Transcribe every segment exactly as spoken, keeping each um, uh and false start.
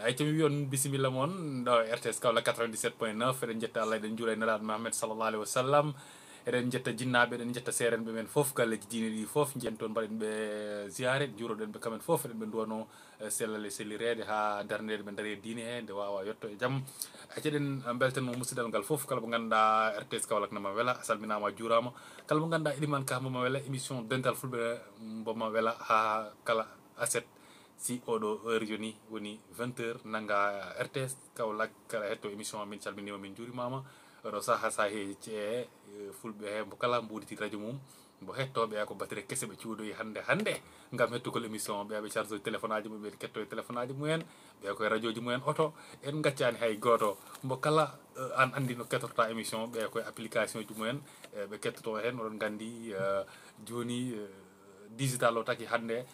Ay, cami wi on bisimilla mon ɗo R T S Kaolack quatre-vingt-dix-sept point neuf. Eɗen jetta Allah, eɗen juula e Nelaaɗo Muhammad sallallahu alaihi wasallam. Eɗen jetta jinnaaɓe, eɗen jetta seerenɓe men fof, galleeji diine ɗi fof. Njen toon, mbaɗen ɓe ziyaare, juuroɗen ɓe kamen fof, eɗen ɓe nduwanoo, eh, sellal e sellireede haa darneede ɓe ndarii e diine he, nde waawa yetto e jam. Ay, ceɗen, eh, mbeltanoo musidal ngal fof, kala mo ngannduɗaa R T S Kaolack na ma wela, a salminaama, a juuraama. Kala mo ngannduɗaa Elimane Ka mbo ma wela, émission Dental Fulɓe mbo ma wela haa kala aset. Si oɗo heure jooni woni vingt heures, nannga R T S Kaolack, kala hetto émission, min calminiima, min njuurimaama. Oɗo saha, saheeji e, eh, fulɓe he, mbo kala mbo udditi radio mum, mbo hettooɓe ko batterie kese ɓe cuudoyi hannde, hannde, ngam hettugol émission. Ɓe ɓe charge téléphone aji mum, ɓe ketto e téléphone aji mumen, ɓe koye radio ji mumen, oto, en ngaccaani hay gooto. Mbo kala, eh, an anndi no kettorta émission, ɓe koye application ji mumen, eh, ɓe kettoto heen, oɗon nganndi, eh, jooni, eh, digital o taki hannde,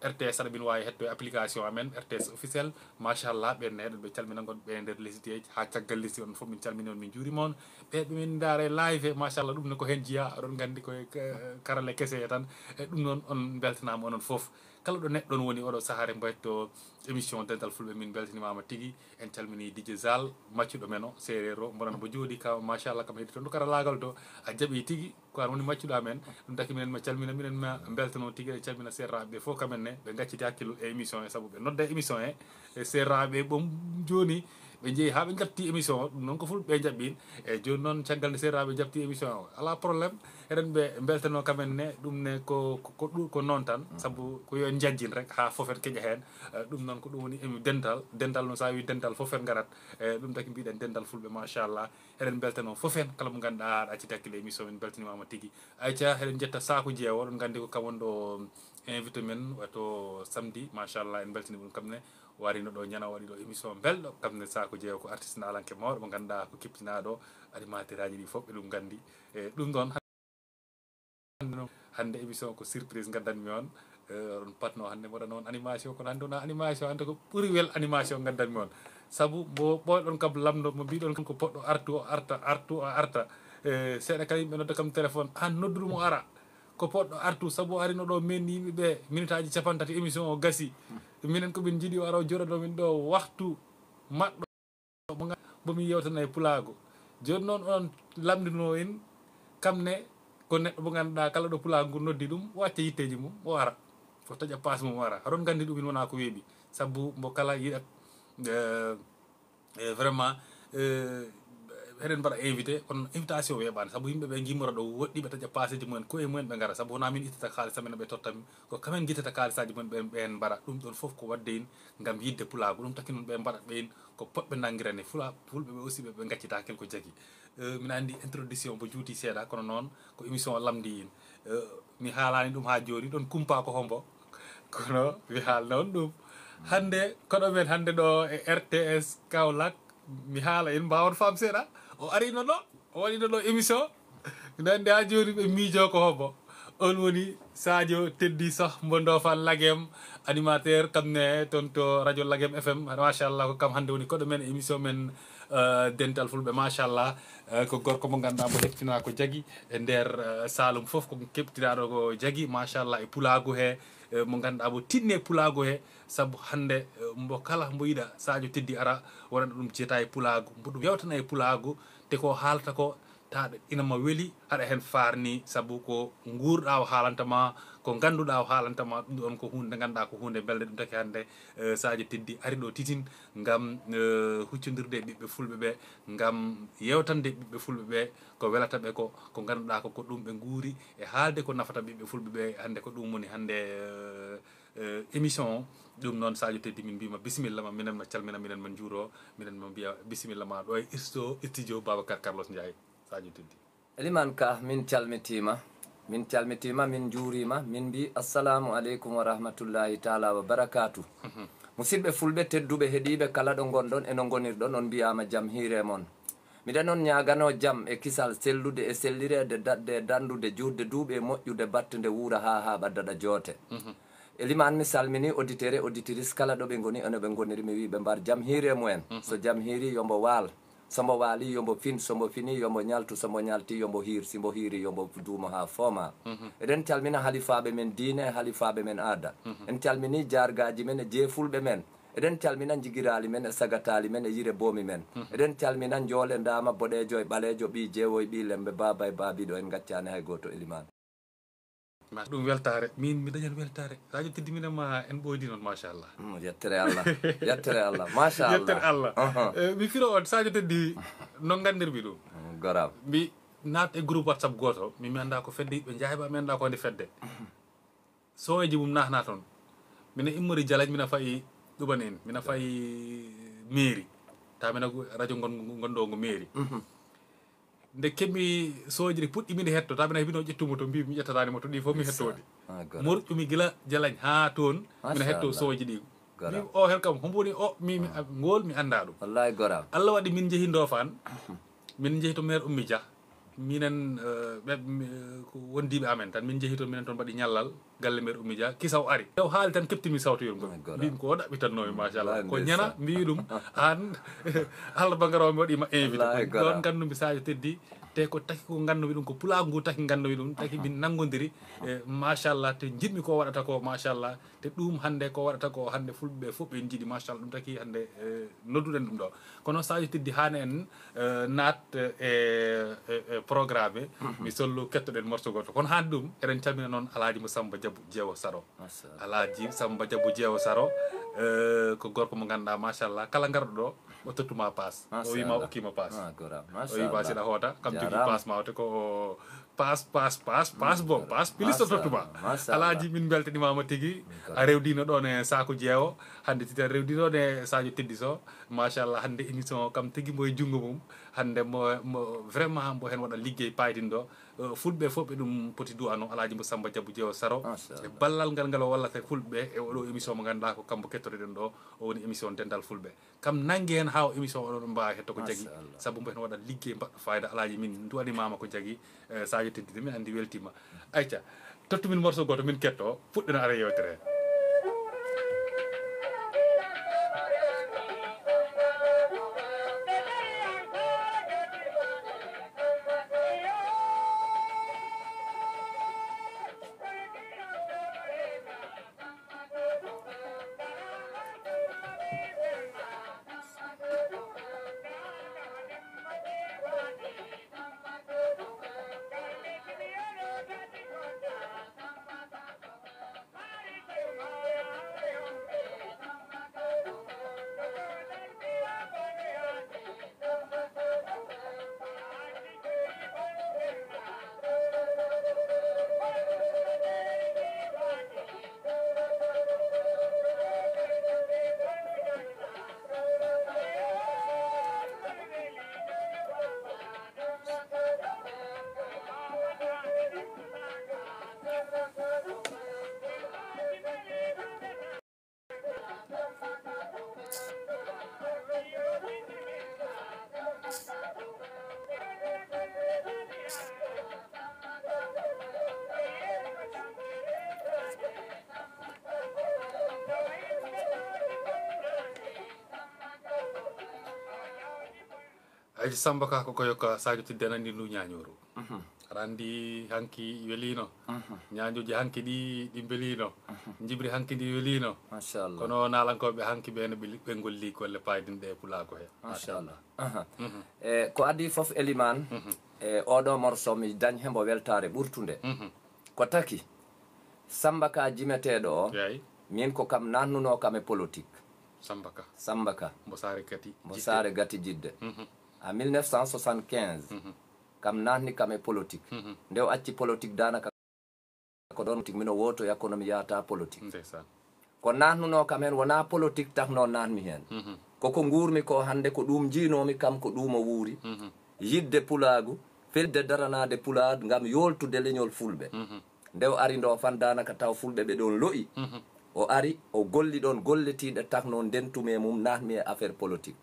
R T S aɗa min waawi hetto e application amen, R T S officiel. Machallah, ɓen ne eɗen ɓe calmina, ngon ɓe nder lesdi he, haa caggal lesdi, on fof min calmini on, min njuurima on. Ɓe ɓe min ndaare live he, machallah, ɗum ne ko heen jiya, oɗon nganndi koye, eh, karale kese he tan. E ɗum noon, on mbeltanaama onon fof. Kala ɗo neɗɗo on woni oɗo sahaare mbo hetto émission Dental Fulɓe, min mbeltanimaama tigi. En calmini D J Zal, maccuɗo men o, seereer o, mbo nana mbo jooɗi ka, machallah, kam heedi toon to karalaagal to, a jaɓi tigi, ko an woni maccuɗo amen. Ɗum taki minen ma calmina, minen ma mbeltano tigi, en calmina seeraaɓe ɓe fof, kamen ne, ɓe ngacciti hakkillo e émission he, sabu ɓe nodda émission he, e seeraaɓe ɓe ɓom jooni, ɓe njehi haa ɓe njaɓti émission o, ɗum noon ko fulɓe ɓe njaɓɓin. E jooni noon, caggal nde seeraaɓe njaɓti émission o, alaa problème, eɗen ɓe mbeltano kamen ne, ɗum ne ko, ko, ko ɗu-, ko noon tan, sabu ko yo en njajjin rek haa fof en keƴa heen. Eh, ɗum noon ko ɗum woni emi-, dental, dental noon, so a wii dental, fof en ngarat. Eh, ɗum taki mbiɗen dental fulɓe, machallah. Eɗen mbeltano fof en, kala mo ngannduɗaa aɗa acciti hakkille émission, min mbeltanimaama tigi. Ayca, eɗen njetta Saku Jeewo, oɗon nganndi ko kam woni ɗo invité men, wato samedi, machallah, en mbeltani ɗum kam ne. O arino ɗo ñana, o waɗi ɗo émission belɗo, kam ne Saku Jeewo ko artiste naalanke mawɗo mo ngannduɗaa ko keptinaaɗo animateur aji ɗi fof, ɓe ɗum nganndi. E ɗum ɗon hannde noon, hannde émission ko surprise ngaddanmi on. Eh, on patno hannde mboɗa noon animation, kono hannde wona animation, hannde ko ɓuri wel animation ngaddanmi on. Sabu mbo ɓooyɗon kam lamndo, mo mbiɗon ko poɗɗo artu o arta, artu o arta. Eh, seeɗa kala yimɓe nodda kam téléphone, an noddu ɗum o ara. Ko poɗɗo artu, sabu o arino ɗo menni yimɓe ɓe, minutaaji capantati émission o gasi. Minen ko min njiɗi o ara, o jooɗano min ɗo waxtu maɗɗo mo nga-, mo min yewtana e pulaagu. Jooni noon onon lamndinoo en, kam ne ko neɗɗo mo ngannduɗaa kala ɗo pulaagu ngu noddi ɗum, o acca yitteeji mum, o ara. O taƴa paas mum, o ara. Haɗon nganndi ɗum ina wona ko weeɓi. Sabu mbo kala yiɗat, eh, eh, vraiment, eh, eɗen mbaɗa invité, kono invitation weeɓaani. Sabu yimɓe ɓe ngimmora ɗo woɗɗi, ɓe taƴa paaseeji mumen, koye mumen ɓe ngara. Sabu wona min ittata kaalis amen, ɓe totta min. Ko kamen ngittata kaalis aji mumen, ɓen, ɓen mbaɗa. Ɗum ɗon fof ko waɗde en ngam yiɗde pulaagu. Ɗum taki noon ɓe mbaɗa ɓen ko potɓe nanngirani. Fula-, fulɓe ɓe aussi ɓe, ɓe ngaccita kel ko jagi. Eh, mino anndi introduction mbo juuti seeɗa, kono noon ko émission o lamndi en. Eh, mi haalaani ɗum haa jooni, ɗon kumpa ko hombo. Kono mi haalna on ɗum. Hannde, koɗo men hannde ɗo e R T S Kaolack, mi haala en mbaawon faam seeɗa. O arino ɗo, o waɗino ɗo émission. Mino anndi haa jooni ɓe miijo ko hombo. On woni Sadio Teddy Soh mbo Ndofane Lagem, animateur kam ne toon to radio Lagem F M. Machallah, ko kam hannde woni koɗo men, émission men, eh, Dental Fulɓe. Machallah, eh, ko gorko mo ngannduɗaa mbo heptinaa ko jagi e nder, eh, Saalum fof, ko keɓtinaaɗo ko jagi, machallah, e pulaagu he, eh, mo ngannduɗaa mbo tinni e pulaagu he. Sabu hannde, eh, mbo kala mbo yiɗa Sadio Teddy ara, waɗana ɗum jeeta e pulaagu, mbo ɗum yewtana e pulaagu, te ko haalata ko, tawa ina ma weli, aɗa heen faarni, sabu ko nguurɗaa o haalanta ma, ko ngannduɗaa o haalanta ma, ɗum ɗon ko huunde nde ngannduɗaa ko huunde belɗe. Ɗum taki hannde, eh, Sadio Teddy ari ɗo titin ngam, eh, huccondirde e ɓiɓɓe fulɓe ɓe, ngam yewtande ɓiɓɓe fulɓe ɓe ko welata ɓe ko, ko ngannduɗaa ko, ko ɗum ɓe nguuri, e haalde ko nafata ɓiɓɓe fulɓe ɓe. Hannde ko ɗum woni hannde, eh, eh, émission o. Ɗum noon, Sadio Teddy, min mbiyma bisimilla ma, minen ma calmina, minen ma njuuro, minen ma mbiya bisimilla ma ɗo e isto-, studio Babacar Carlos Ndiaye. Sadio Teddy. Elimane Ka, min calmitiima. Min calmitiima, min njuuriima, min mbi assalamu aleykum wa rahmatullahi taala wa barakatuh. Musidɓe fulɓe tedduɓe heɗiiɓe kala ɗo ngonɗon e no ngonirɗon, on mbiyaama jam hiire mon. Miɗen on ñaaganoo jam e kisal sellude e sellireede, daɗde e dandude, juutde duuɓi e moƴƴude, battude wuura haa haaɓa daɗa joote. Elimane, mi salmini auditeur e auditrice kala ɗo ɓe ngoni e no ɓe ngoniri, mi wii ɓe mbar jam hiire mumen. So jam hiiri, yo mbo waal. So mbo waali, yo mbo fin. So mbo fini, yo mbo ñaltu. So mbo ñalti, yo mbo hiir. Si mbo hiiri, yo mbo duumo haa fooma. Eɗen calmina halifaaɓe men diine e halifaaɓe men aada. En calmini jaargaaji men e jeefulɓe men. Eɗen calmina njigiraali men e sagataali men e yire boomi men. Eɗen calmina njool e ndaama, boɗeejo e ɓaleejo, ɓii jeewo e ɓii lemmbe, baaba e baabiiɗo, en ngaccaani hay gooto, Elimaan. Ma ɗum weltaare, min mi dañan weltaare. Sadio Teddy, minen ma en ɓooydi noon, machallah. Mm, yettere Allah, yettere Allah, machallah. Yettere Allah. Eh, mi firo on, Sadio Teddy, no nganndirmi ɗum. Mm, goram. Mi naat e groupe WhatsApp gooto, mi mi annda ko fedde yiɗɓe njaahiba, mi annda ko wonde fedde. Soweji mum nahna toon. Mina immori Jalañ, mina fayi ɗuɓan en, mina fayi meeri. Ta mina radio ngon ngon ɗo ngo meeri. Nde keɓmi soweji ɗi puɗɗi minde hetto, ta mina hebino ƴettumo to, mbi mi ƴettataani mo to, ɗi fof mi hettoɗi. Morƴumi gila Jalañ haa toon, mina hetto soweji ɗi. Mbi o hen kam hombo woni o, mi mi ngol mi annda ɗum. Wallahi goram. Allah waɗi min njehi Ndofaan. Min njehi to maire Ummi Dia. Minen ɓe ko wondiiɓe amen tan, min njehi toon, minen toon mbaɗi ñallal galle maire Ummi Dia, kisa o ari. Taw haali tan keptinmi sawtoyol ngol. Mbimi ko o ɗaɓɓitannoomi, machallah. Ko ñana mbiyi ɗum aan, Allah bangarawo mi waɗima invité. Ɗon nganndu mi Sadio Teddy, te ko taki ko nganndu mi ɗum, ko pulaagu ngu taki nganndu mi ɗum, taki min nanngodiri. E machallah, te njiɗmi ko waɗata ko, machallah. Te ɗum hannde ko waɗata ko hannde, fulɓe ɓe fof ɓe njiɗi, machallah, ɗum taki hannde nodduɗen ɗum ɗo. Kono Sadio Teddy, haane en naat e programme, mi sollu kettoɗen morso goto. Kono haande ɗum eɗen calmina noon Alhaji mo Samba Diabou Jeewo Saro. Alhaji Samba Diabou Jeewo Saro, ko gorko mo ngannduɗaa, machallah, kala ngarɗo ɗo o tottuma paas. O wima okkima paas. O wima siɗa hoota kam jogi paas ma, o te ko paas paas paas paas bon paas pilis o tottuma. Alhaji, min mbeltanimama tigi. A rewdino ɗon e saku jeewo, hannde titi a rewdino ɗon e Sadio Teddy Sow. Machallah, hannde émission o kam tigi mo e junngo mum. Hannde mo mo vraiment mbo heen waɗa liggey paydinɗo. Fulɓe fof ɓe ɗum poti duwano Alhaji mo Samba Diabou Jeewo Saro e ballal ngal ngal o wallata fulɓe e oɗo émission mo ngannduɗaa ko kambo kettotoɗen ɗo. O woni émission Dental Fulɓe. Kam nanngi heen haa o émission oɗon mbaawa hetto ko jagi. Sabu mbo heen waɗa liggey mbaɗɗo fayda. Alhaji, min nduwanimama ko jagi. Sadio Teddy, min anndi weltima. Ayca, tottu min morso goto min ketto, puɗɗen ara yewtere. Aji Samba Ka ko koyo ka Sadio Tidde nanndi ndu ñaañooru. Aɗa anndi hanki welino. Ñaañooji hanki ɗi ɗi mbelino. Njibri hanki ndi welino. Machallah. Kono naalankooɓe hanki ɓe no ɓe ɓe ngolli golle paydinɗe e pulaagu he. Machallah. E ko adii fof, Elimaan, e oɗo morso mi dañ hembo weltaare ɓurtunde. Ko taki Samba Ka jimeteeɗo o, min ko kam naatnunoo kam e politique. Samba Ka. Samba Ka. Mbo saare gati. Mbo saare gati jidde. A mille neuf cent soixante-quinze, kam naatni kam e politique. Nde o acci politique daanaka ko ɗon politique mino wootoya kono mi yaata politique. Ko naatnunoo kam heen wonaa politique taknoo naatmi heen. Koko nguurmi ko hannde ko ɗuum njiinoomi kam ko ɗuum o wuuri. Yiɗde pulaagu, felde daranaade pulaar ngam yooltude leñol fulɓe. Nde o ari Ndofaan daanaka taw fulɓe ɓe ɗoon lo'i. O ari o golli ɗoon golletiiɗe taknoo ndentumi e mum naatmi e affaire politique.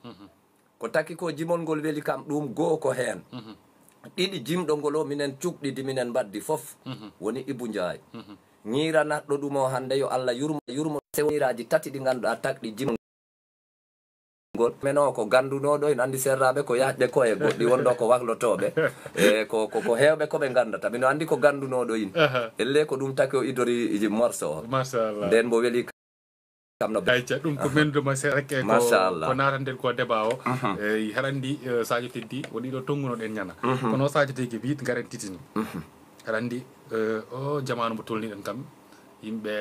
Ko taki ko jimol ngol weli kam ɗuum goo ko heen. Ɗiɗi jimɗo ngol o minen cuɓɗidi minen mbaddi fof. Woni Ibu Njaay. Ñiira naatɗo ɗum o hannde yo Allah yurmo yurmo sewniraaji tati ɗi ngannduɗaa takɗi jimol ngol. Meno ko ganndunooɗo en anndi serraaɓe ko yaajɓe ko e goɗɗi wonɗo ko waklotooɓe. E ko ko ko heewɓe ko ɓe nganndata mino anndi ko ganndunooɗo in. Elle ko ɗum taki o idori morso o. Ndeen mbo weli. kam no. Ayca, ɗum ko mendude ma seeɗa rek, e ko, machallah, ko naataten ko débat o. Mhm. E, haɗa anndi, e, Sadio Teddy, woni ɗo tonngunoɗen ñana. Mhm. Kono Sadio Teddy, biit ngaren titini. Mhm. Haɗa anndi, e, o jamaanu mo tolniɗen kam, yimɓe,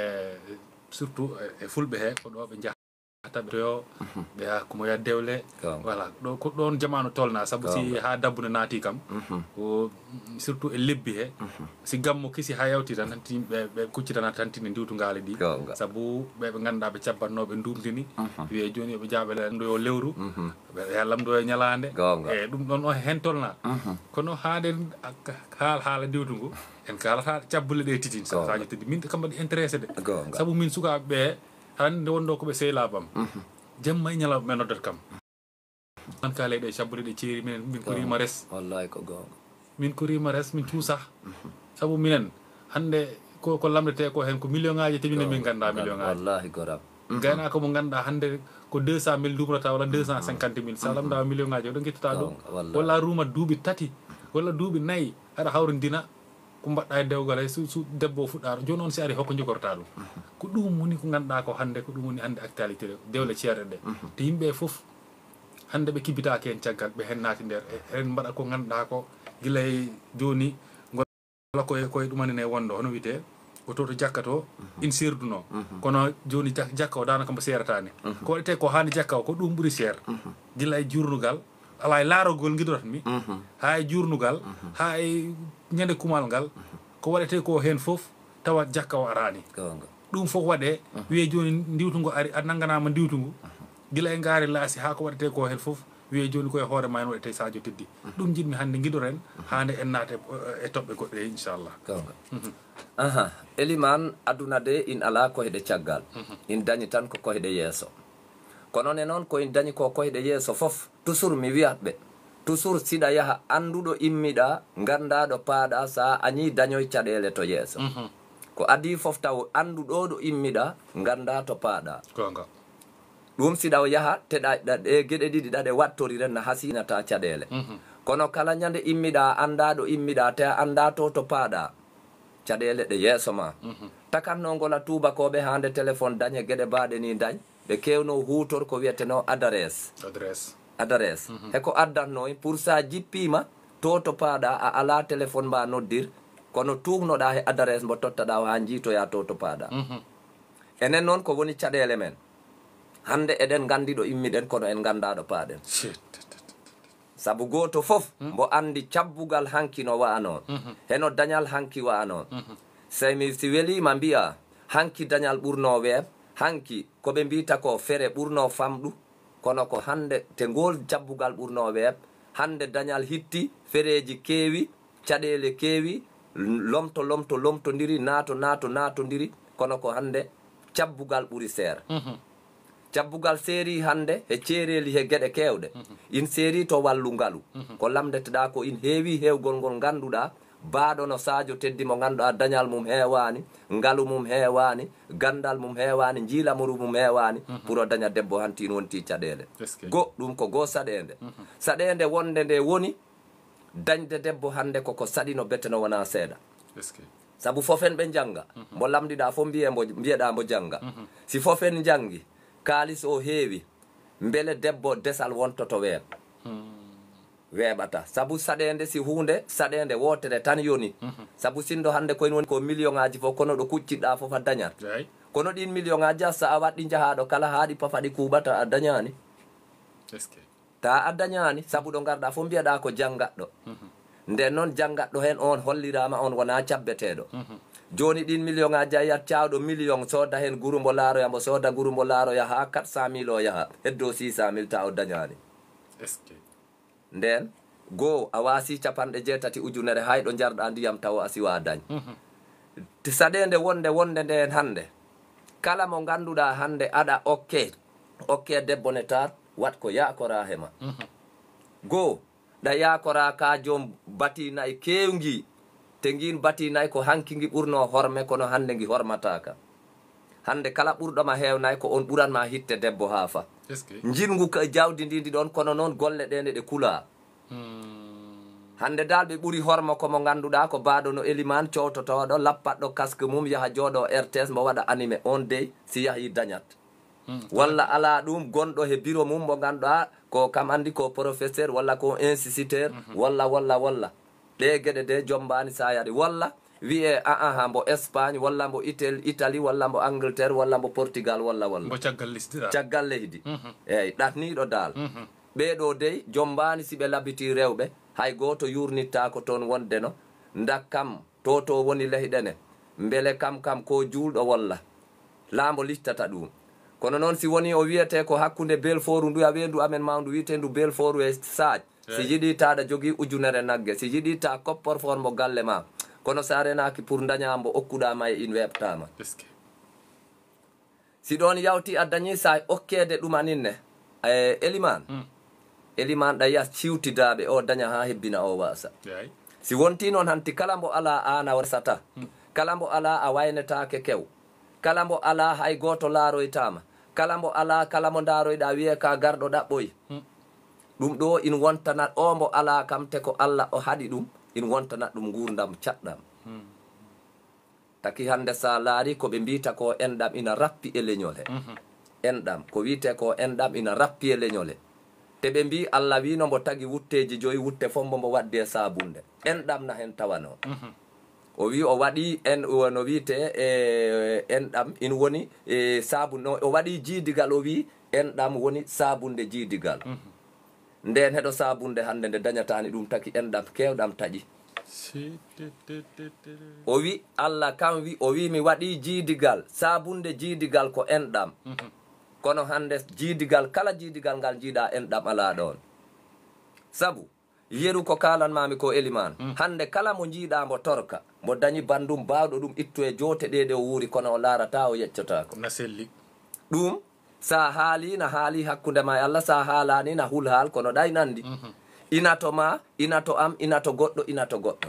e, surtout, e, e fulɓe he, ko ɗo ɓe njahata ɓe toyo, mhm, ɓe yaha ko mo yaha dewle. Goonga. Voilà, ɗo ko ɗoon jamaanu tolna, sabu si, goonga, haa dabbude naati kam, mhm, ko, mm, surtout e lebbi he, mhm, si gammo kisi haa yawti tan, tan tin-, ɓe, ɓe kuccitanata tan tini ndiwtungaale ɗi. Goonga. Sabu ɓe, ɓe ngannduɗaa ɓe cabbatnoo, ɓe nduumtini, mhm, wiye jooni yo ɓe jaaɓe lamndo yo lewru, mhm, ɓe yaha lamndo yo ñalaande. Goonga. E ɗum ɗoon o heen tolna. Mhm. Kono haa nden ak-, haal-, haala ndiwtungu, en kaalata cabbule ɗe titin. Goonga. Sadio Teddy, min kam mbaɗi intéressé de. Goonga. Sabu min sukaaɓe ɓe, hannde wonno ko ɓe sehlaa bam. Mhm. Jamma e ñalawma ɓe noddat kam. An ka leyɗe cabbule ɗe ceeri, minen, min ko, goonga, rima res. Wallahi ko goonga. Min ko rima res, min cuusa. Mhm. Sabu minen, hannde ko, ko lamndetee ko heen ko million ŋaaji, te minen min, goonga, nganndaa million ŋaaji. Wallahi goram. Mhm. Gaynaako mo ngannduɗaa hannde ko deux cent mille duumrata walla, mhm, deux cent cinquante mille. Sa, mhm, lamndaama million ŋaaji, oɗo ngittataa ɗum. Goonga, wallahi. Walla a ruuma duuɓi tati, walla duuɓi nayi, aɗa hawrindina. Ko mbaɗɗa e dewgal, hay su, su debbo o fuɗɗaano, jooni on si ari, hoko jogorta ɗum? Mhm. Ko ɗum woni ko ngannduɗaa ko hannde, ko ɗum woni hannde actualité ɗo, dewle ceerɗe ɗe. Mhm. Te yimɓe fof hannde ɓe kibbitaaki heen caggal, ɓe heen naati nder. E, en mbaɗa ko ngannduɗaa ko gila e jooni, ngola koye, koye ɗumanine wonɗo, hono wiyetee, ko to, to jakka to, mhm, in serduno. Mhm. Kono jooni jak-, jakka o daanaka mbo seerataani. Mhm. Ko waɗetee ko haani jakka o, ko ɗum ɓuri seer. Mhm. Gila e jurnugal, alaa e laarogol ngiɗorat mi, mhm, haa e juurnugal, mhm, haa e ñande kumal ngal, mhm, ko waɗetee ko heen fof, tawa jakka o araani. Goonga. Ɗum fof waɗee, mhm, wiyee jooni ndiwtungu ari, a nannganaama ndiwtungu, mhm, gila e ngaari laasi haa ko waɗetee ko heen fof, wiyee jooni ko e hoore ma en waɗetee Sadio Teddy. Mhm. Ɗum njiɗmi hannde ngiɗoren, mhm, haa nde en naata e, e toɓɓe goɗɗe, inchallah. Goonga. Mhm. Aha, Eliman, aduna de in alaa koyɗe caggal. Mhm. In dañi tan ko koyɗe yeeso. Kono ne noon ko in dañi ko koyɗe yeeso fof, toujours mi wiyat ɓe, toujours siɗa yaha annduɗo immiɗa, ngannda ɗo paaɗa, sa añi dañoy caɗeele to yeeso. Mhm. Ko adii fof taw anndu ɗo ɗo immiɗa, ngannda to paaɗa. Goonga. Ɗum siɗa o yaha, te ɗa, ɗa, ɗe geɗe ɗiɗi ɗa ɗe wattorire na hasinata caɗeele. Mhm. Kono kala ñande immiɗa, annda ɗo immiɗa, te a annda to to paaɗa. Caɗeele ɗe yeeso ma. Mhm. Takatno ngola tuubakooɓe haa nde téléphone dañe geɗe baaɗe ni dañ. Ɓe keewno huutor ko wiyetenoo adresse. Adresse. Adresse. Mhm. He ko addatnoo en pour sa jippiima to to paaɗa a alaa téléphone mba noddir, kono tuugnoɗaa he adresse mbo tottaɗaa o haa njiitoyaa to to paaɗa. Mhm. Enen noon ko woni caɗeele men. Hannde eɗen nganndi ɗo immiɗen kono en nganndaa ɗo paaɗen. Shit. Sabu gooto fof, hmm, mbo anndi cabbugal hanki no wa'anoo, mhm, heno dañal hanki wa'anoo. Mhm. Sey mi, si weliima mbi'a, hanki dañal ɓurnoo weeɓ, hanki ko ɓe mbi'ta ko fere ɓurnoo famɗu, kono ko hannde te ngool cabbugal ɓurnoo weeɓ, hannde dañal hitti, fereeji keewi, caɗeele keewi, lomto, lomto, lomtondiri, naato, naato, naatondiri, kono ko hannde cabbugal ɓuri seer. Mhm. Cabbugal seeri hannde he ceereeli he geɗe keewɗe. Mhm. In seeri to wallu ngalu. Mhm. Ko lamndeteɗaa ko in heewi heewgol ngol ngannduɗaa, baaɗo no Sadio Teddy mo ngannduɗaa dañal mum heewaani, ngalu mum heewaani, ganndal mum heewaani, njiilamuru mum heewaani, mhm, pour o daña debbo hanti in wonti caɗeele. Est-ce que? Go, ɗum ko goo saɗeende. Mhm. Saɗeende wonde nde woni, dañde debbo hannde koko saɗi no bete no wonaa seeɗa. Est-ce que? Sabu fof en ɓe njannga, mhm, mbo lamndiɗaa fof mbiyee mbo, mbiyeɗaa mbo jannga. Mhm. Si fof en njanngi, kaalis o heewi, mbele debbo desal wontoto weeɓ? Hmm. Weeɓata. Sabu saɗeende si huunde, saɗeende wootere tan yoni. Mhm. Sabu sinndo hannde koyen woni ko million ŋaaji fof, kono ɗo kuccitɗaa fof a dañat. Eey. Kono ɗiin million ŋaaji a sa a waɗɗi njahaaɗo kala haa ɗi pafa ɗi kuuɓata a dañaani. Est-ce que? Ta a dañaani, sabu ɗo ngarɗaa fof mbiyaɗaa ko janngatɗo. Mhm. Nden noon janngatɗo heen oon holliraama oon wonaa cabbeteeɗo. Mhm. Jooni ɗiin million ŋaaji a yiyat caawɗo million sooda heen guru mbo laaroya, mbo sooda guru mbo laaroya haa quatre cent mille o yaha, heddoo six cent mille ta o dañaani. Est-ce que? Nden, goo a waasi capanɗe jeetati ujunere hay ɗo njarɗaa ndiyam tawo a siwaa dañ. Mhm. Ti saɗeende wonde, wonde ndeen hannde, kala mo ngannduɗaa hannde aɗa okke, okke debbo ne taar, waɗ ko yaakoraa he ma. Mhm. Goo, ɗa yaakoraa ka joom bati nayi keewngi, te ngiin bati nayi ko hanki ngi ɓurnoo horme, kono hannde ngi hormataaka. Hannde kala ɓurɗo ma heew nayi ko on ɓuran ma hitte debbo haa fa. Est-ce que? Njinngu ka jawdi ndi ndi ɗon, kono noon golle ɗe ne ɗe kulaa. Hmm. Hannde dal ɓe ɓuri hormo ko mo ngannduɗaa ko baaɗo no Eliman cowtotooɗo, lappatɗo casque mum, yaha jooɗo R T S, mbo waɗa animé on dey, si yahi dañat. Walla alaa ɗum gonɗo he biro mum mo ngannduɗaa ko kam anndi ko professeur walla ko instituteur walla walla walla. Ɗee geɗe de jombaani sa yaɗi walla wiyee aa ha mbo Espagne walla mbo Itel Italie walla mbo Angleterre walla mbo Portugal walla walla. Mbo caggal lesdi ɗa. Caggal leydi. Eyyi, ɗatniiɗo daal. Ɓee ɗoo dey jombaani si ɓe labbitii rewɓe, hay gooto yuurnittaako toon wonde no ndakkam to to woni leyɗe ne. Mbele kam kam ko juulɗo walla? Laambo littata ɗum. Kono noon si woni o wiyetee ko hakkunde Belfooru ndu a weendu amen mawndu wiyeteendu Belfooru e Saaj, si yiɗi taɗa jogii ujunere nagge, si yiɗi ta kopporfor mo galle ma. Kono sa renaaki pour ndañaa mbo okkuɗaa ma e in weeɓtaama. Si ɗoon yawti a dañi sa okkeede ɗumanin ne, e, Elimaan. Elimaan ɗa yas ciwtidaaɓe o daña haa hebbina o waasa. Si wontii noon hanti kala mbo alaa aan a wasata, kala mbo alaa a waynetaake kew, kala mbo alaa hay gooto laaroytaama, kala mbo alaa kala mbo ndaaroyɗaa wiyee ka garɗo ɗaɓɓoy. Ɗum ɗo in wontanat o mbo alaa kam te ko Alla o haɗi ɗum, in wontanat ɗum nguurndam caɗɗam. Taki hannde sa laari ko ɓe mbiyta ko enɗam ina rappi e leñol he. Enɗam, ko wiyte ko enɗam ina rappi e leñol he. Te ɓe mbiyi Alla wino mbo tagi wutteeji joyi, wutte fof mbo mbo waddi e saabunde. Enɗam na heen tawanoo. O wi o waɗi en, no wiyte e enɗam, in woni e saabunde, o waɗi jiidigal, o wi enɗam woni saabunde jiidigal. Ndeen heɗo saabunde hannde nde dañataani ɗum taki enɗam keewɗam taƴi. O wi Alla kam wi, o wi mi waɗi jiidigal, saabunde jiidigal ko enɗam. Kono hannde jiidigal, kala jiidigal ngal njiiɗa enɗam alaa ɗoon. Sabu, yeru ko kaalanmaami ko Elimaan, hannde kala mo njiiɗa mbo torka, mbo dañi banndum baawɗo ɗum ittu e joote ɗee ɗe o wuuri, kono o laarata, o yeccotaako. Na selli. Ɗum, sa haali, na haali hakkunde ma e Alla, sa haalaani, na hul haal, kono ɗay nanndi. Ina to ma, ina to am, ina to goɗɗo, ina to goɗɗo.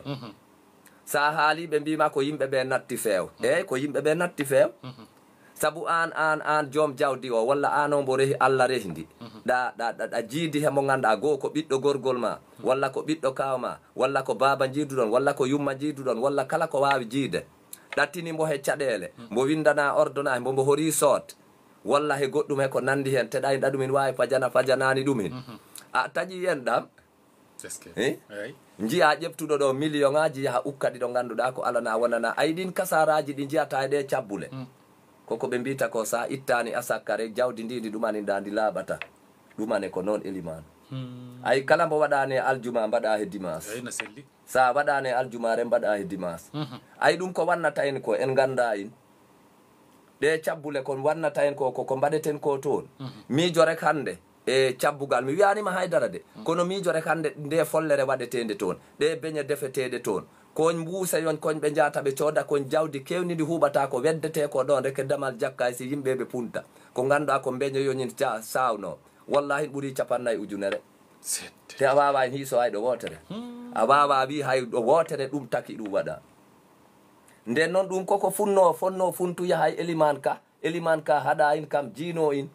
Sa haali, ɓe mbiima ko yimɓe ɓe natti feew. Eey, ko yimɓe ɓe natti feew. Sabu aan, aan, aan joom jawdi o, walla aan o mbo rehi, Alla rehndi. Ɗa, ɗa, ɗa, ɗa jiidi he mo ngannduɗaa goo ko ɓiɗɗo gorgol ma, walla ko ɓiɗɗo kaaw ma, walla ko baaba njiiduɗon, walla ko yumma njiiduɗon, walla kala ko waawi jiide. Ɗattini mbo he caɗeele, mbo winndana ordonnance, mbo mbo horii soot, walla he goɗɗum he ko nanndi heen, te ɗayɗa ɗum in waawi fajana, fajanaani ɗum in. A taƴi enɗam, Eske. Eh? Eey. Njiya ƴeftuɗo ɗo million ŋaaji yaha ukka ɗi ɗo ngannduɗaa ko alana wonana. Ay ɗin kasaraaji ɗi njiyata e ɗe cabbule. Koko ɓe mbiyta ko sa ittaani asakkare, jawdi ndi ndi ɗumaninɗaa ndi laaɓata. Ɗumane ko noon Elimaan. Ay kala mbo waɗaani e aljuma mbaɗa he dimaas. Eey, na selli. Sa waɗaani e aljumaare mbaɗa he dimaas. Ay ɗum ko wannata en ko en nganndaa in. Ɗe cabbule kon wannata en ko, ko, ko mbaɗeten ko toon. Miijo rek hannde e cabbugal. Mi wiyaanima haydara de. Kono miijo rek hannde nde follere waɗeteende toon. Ɗe beñe defeteeɗe toon. Koñ mbuuse yon koñ ɓe njahata ɓe cooda koñ jawdi keewndi ndi huuɓata ko weddetee ko ɗoon rek e damal jakka e si yimɓe ɓe punta. Ko ngannduɗaa ko beñe yoñin ca-, saawnoo. Wallaahi ɓuri capannay ujunere. Sette. Te a waawaa en hiiso hay ɗo wootere. A waawaa wii hay ɗo wootere ɗum taki ɗum waɗa. Nden noon ɗum koko funnoo, fonnoo funtuya hay Elimaan ka. Elimaan ka haɗa in kam jiinoo in.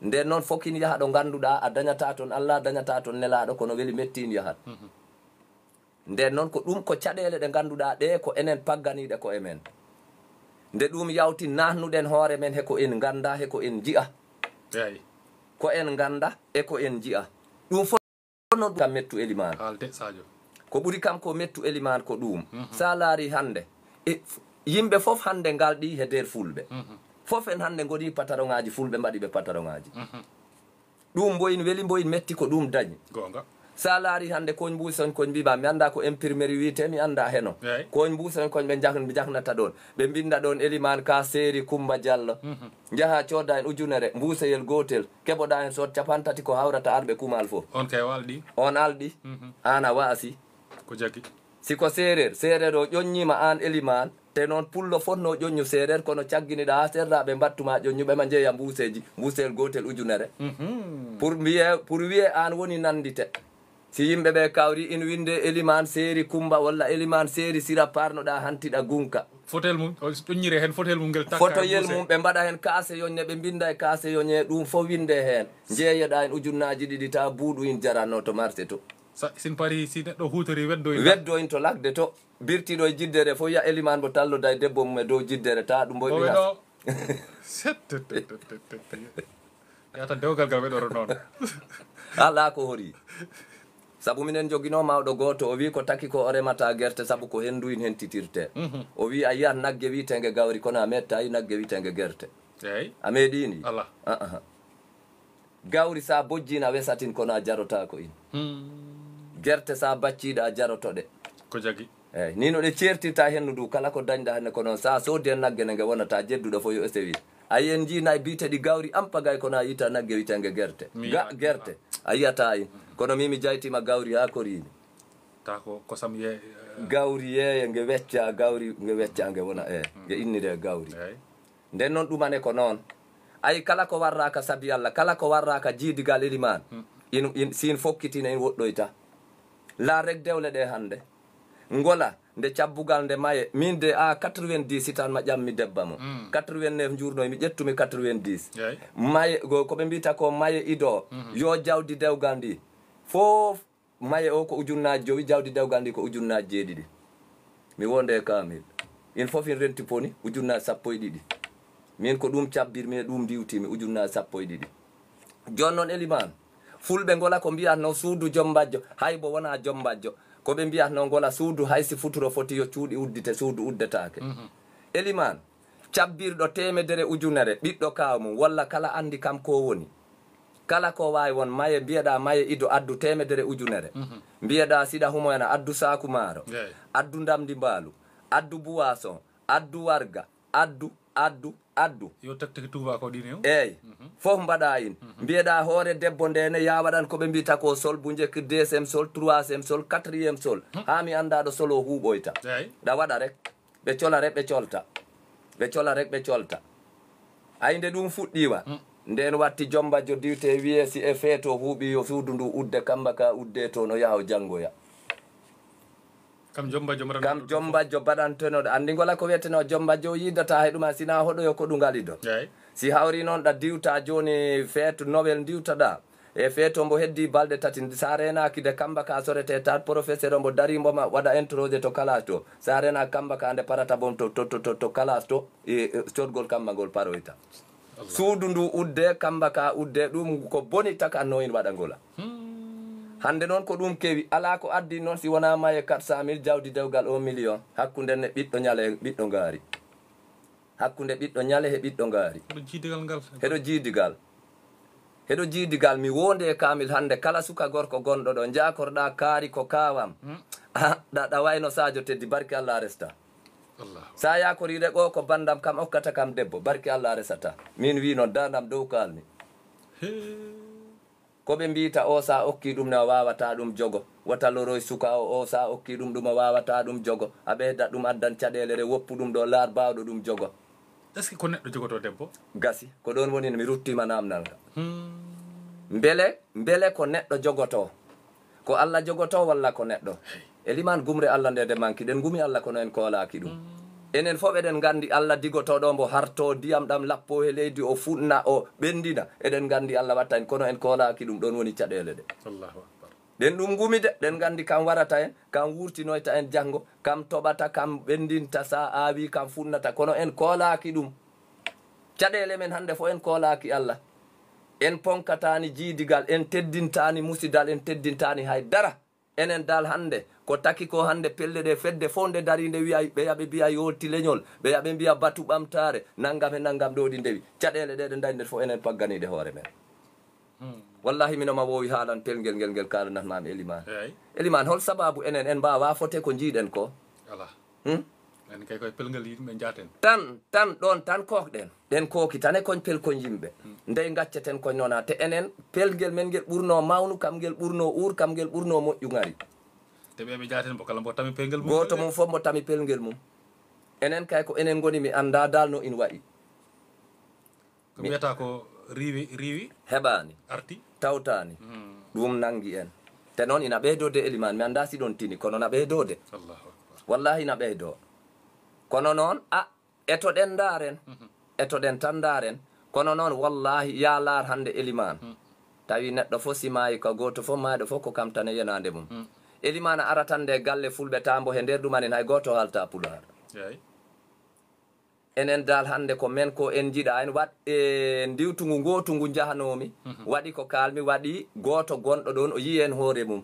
Nden noon fokin yaha ɗo ngannduɗaa a dañataa toon Alla, a dañataa toon Nelaaɗo, kono weli mettiin yahat. Nden noon ko ɗum ko caɗeele ɗe ngannduɗaa ɗe ko enen pagganiiɗe ko e men. Nde ɗum yawti naatnuɗen hoore men he ko en nganndaa, he ko en nji'a. Eey. Ko en nganndaa e ko en nji'a. Ɗum fof noon kam mettu Elimaan. Haalde, Sadio. Ko ɓuri kam ko mettu Elimaan ko ɗum. Sa laari hannde, e f-, yimɓe fof hannde ngalɗi he nder Fulɓe. Fof en hannde ngoni pataroŋaaji Fulɓe, mbaɗi ɓe pataroŋaaji. Ɗum mboyin weli, mboyin metti ko ɗum dañi. Goonga. Sa laari hannde koñ mbuusoñ koñ mbiɓa, mi annda ko imprimerie wiyte, mi annda heno. Eey. Koñ mbuusoñ koñ ɓe njah-, njahnata ɗoon. Ɓe mbinnda ɗoon Elimaan ka seeri Kummba Jallo. Njaha cooda en ujunere, mbuuseyel gootel. Keɓoɗa heen sood capantati ko hawrata arɓe kumal fof. On kay o alɗi. On alɗi. Aan a waasi. Ko jagi. Si ko seereer, seereer o ƴoññiima aan Elimaan, te noon pullo fotnoo ƴoññu seereer, kono cagginiɗa haa serraaɓe mbattuma ƴoññu ɓe ma njeeya mbuuseeji, mbuuseyel gootel ujunere. Pour mbiye, pour wiye aan woni nanndite. Si yimɓe ɓe kawri, in winnde Elimaan seeri Kummba walla Elimaan seeri Sira parnoɗa hantiɗa gunka. Fotel mum, o ƴoññire heen fotel mum ngel takka. Fotoyel mum, ɓe mbaɗa heen kaase yoññe, ɓe mbinnda e kaase yoññe, ɗum fof winnde heen. Njeeyeɗa heen ujunnaaji ɗiɗi, tawa buuɗu in jaranno to marché to. Sa, sin pari, si neɗɗo huutori weddo in. Weddo in to lakde to. Birtiɗo e jiddere fof, ya Elimaan mbo talloda e debbo mum e dow jiddere, tawa ɗum mbo e ɓilas. Yata dewgal gal weɗoro noon. Alaa ko hori. Sabu minen njoginoo mawɗo gooto, o wii ko taki ko o remata gerte sabu ko henndu in hentitirte. O wii a yiyat nagge wiiteenge gawri kono a mettayi nagge wiiteenge gerte. Eyi. A meeɗiini? Alaa. Gawri sa bojjiina wesatin kono a jarotaako in. Gerte sa bacciiɗa a jarotoɗe. Ko jagi. Eyi, ni no ɗe ceertirta hendu ndu kala ko dañɗa hannde ko noon sa soodi hen nagge ne nge wonata jedduɗo fof yo esewi. A yi en njii nayi biiteɗi gawri ampagay kono a yita nagge witenge gerte. Ga gerte a yiyata in. Kono min mi jaytima gawri ha koriimi. Ta ko kosam ye. Gawri yeeye nge wecca gawri nge wecca nge wona e nge innire gawri. Eyi. Nden noon ɗumane ko noon. Ayi kala ko warraka sabi Allah kala ko warraka jiidigal eliman. In, in, si in fokkiti ne in woɗɗoyta. La rek dewle ɗe hannde. Ngola nde cabbugal nde maye min de a quatre-vingt-dix sitan ma ƴammi debba mo. Quatre-vingt-neuf njurnoy mi ƴettumi quatre-vingt-dix. Eyi. Maye go ko ɓe mbiyta ko maye ido yo jawdi dewgal ndi. Fof maye o ko ujunnaaji jowi jawdi dewgal ndi ko ujunnaaji jeeɗiɗi. Mi wonde e kamil. In fof in renti poni ujunnaaji sappo e ɗiɗi. Min ko ɗum cabbirmi e ɗum ndiwtimi ujunnaaji sappo e ɗiɗi. Jooni noon eliman fulɓe ngola ko mbiyatno suudu jombajjo hay bo wona jombajjo. Ko ɓe mbiyatno ngola suudu hay si futuro foti yo cuuɗi uddite suudu uddetaake. Eliman cabbirɗo temedere ujunere ɓiɗɗo kaw mum walla kala anndi kam ko woni. Kala ko waawi won maye mbiyeɗa maye ido addu temedere ujunere. Mbiyeɗa siɗa humoyana addu saaku maaro. Eyi. Addu ndamdi mbaalu. Addu buwason. Addu warga. Addu addu addu. Yo taktiki tuuba ko ɗine o. Eyi. Fof mbaɗa in. Mbiyeɗa hoore debbo nde ne ya waɗan ko ɓe mbiyta ko sol bu njekki deuxième sol troisième sol quatrième sol. Haa mi annda ɗo sol o huuɓoyta. Eyi. Ɗa waɗa rek. Ɓe cola rek ɓe colta. Ɓe cola rek ɓe colta. Ay nde ɗum fuɗɗiwa. Nden watti jombajjo diwte wiye si e feeto huuɓi yo suudu ndu udde kamba ka udde to no yaha o janngoya. Kam jombajjo mbaɗan. Kam jombajjo baɗantenoɗo anndi ngola ko wiyeteno jombajjo o yiidata he ɗuma sina hoɗoyo ko ɗu ngalido. Eyi. Si hawri noon ɗa diwta jooni feetu nowel ndiwtaɗa. E feeto mbo heddi balɗe tati sa renaki de kamba ka sorete tan professeur mbo dari mbo ma waɗa introduire to kalas to sa rena kamba ka nde parata bom to to to to kalas to e codgol kamba ngol paroyta. Suudu ndu udde kamba ka udde ɗum ko boni takanno in waɗa ngola. Hande noon ko ɗum kewi ala ko addi noon si wona maye quatre cent mille jawdi dewgal un million hakkunde ne ɓiɗɗo ñale ɓiɗɗo ngaari. Hakkunde ɓiɗɗo ñale he ɓiɗɗo ngaari. Ɗo jiidigal ngal. Heɗo jiidigal. Heɗo jiidigal mi wonde e kaamil hannde kala suka gorko gonɗo ɗo njaakorɗa kaari ko kaawam. Ɗa ɗa wayno Sadio Teddy barki Allah a resta. Sa yakori reqo ko bandam kam okkata kam debbo barki Allah a resata. Min wi noon dandam dow kalmi. Ko ɓe mbiyta o sa okki ɗum ne o wawata ɗum jogo wata loroy suka o o sa okki ɗum ɗum o wawata ɗum jogo a ɓeyda ɗum addan caɗele re woppu ɗum ɗo laar bawɗo ɗum jogo. Est ce que ko neɗɗo jogoto debbo? Gasi ko ɗon woni mi ruttima namnal ka. Mbele mbele ko neɗɗo jogoto ko Allah jogoto walla ko neɗɗo? E liman gumre Allah nde de manki ɗen gumi Allah kono en koolaki ɗum. Enen fof eɗen nganndi Allah digotoɗo mbo harto diyam ɗam lappo he leydi o fuɗna o ɓenndina eɗen nganndi Allah watta en kono en koolaki ɗum ɗon woni caɗeele ɗe. Allahu akbar. Ɗen ɗum ngumi de ɗen nganndi kam warata en kam wurtinoyta en janngo kam toɓata kam ɓenndinta sa awi kam fuɗnata kono en koolaki ɗum. Caɗeele men hannde fof en koolaki Allah. En ponkatani jiidigal en teddintani musidal en teddintani hay dara. Enen dal hannde ko taki ko hannde pelle ɗe fedde fof nde dari nde wiya ɓe yaɓe mbiya yolti leñol ɓe yaɓe mbiya batu ɓamtaare nanngam e nanngam ɗo ɗi ndewi caɗeele ɗe ɗe ndañɗen fof enen pagganiɗe hoore men. Wallahi mino ma wowi haalan pelngel ngel ngel kalanat mami eliman. Eliman hol sababu enen en mbawa fote ko jiiɗen ko? Ala. Hmm? En kay koye pelngel yimɓe jaaten. Tan tan ɗon tan kokɗen. Ɗen kooki tan e koñ pelkoñ yimɓe. Ndey gacceten koñ noona te enen pelngel men ngel ɓurno mawnu kam ngel ɓurno uur kam ngel ɓurno moƴƴu ngari. Te ɓe ɓe jaaten mbo kala mbo tami pelngel mum. Gooto mum fof mbo tami pelngel mum. Enen kay ko enen ngoni mi annda dal no in wayi. Ko mbiyata ko riiwi riiwi. Heɓaani. Arti. Tawtaani. Ɗum nanngi en. Te noon ina ɓeydoo de elimaan mi anndaa si ɗoon tini kono na ɓeydoo de. Allahu akbar. Wallahi ina ɓeydoo. Kono noon a etoɗen ndaaren. Etoɗen tan ndaaren. Kono noon wallahi yaa laar hannde elimaan. Tawi neɗɗo fof si maayi ko gooto fof maayɗo fof ko kam tan e yenaande mum. Elimaan a ara tan nde galle fulɓe taambo he nder ɗumanin hay gooto haalta pulaar. Eey. Enen dal hannde ko men ko en njiɗa en waɗ e ndiwtungu ngootungu njahanoomi. Waɗi ko kaalmi, waɗi gooto gonɗo ɗoon o yiyi en hoore mum.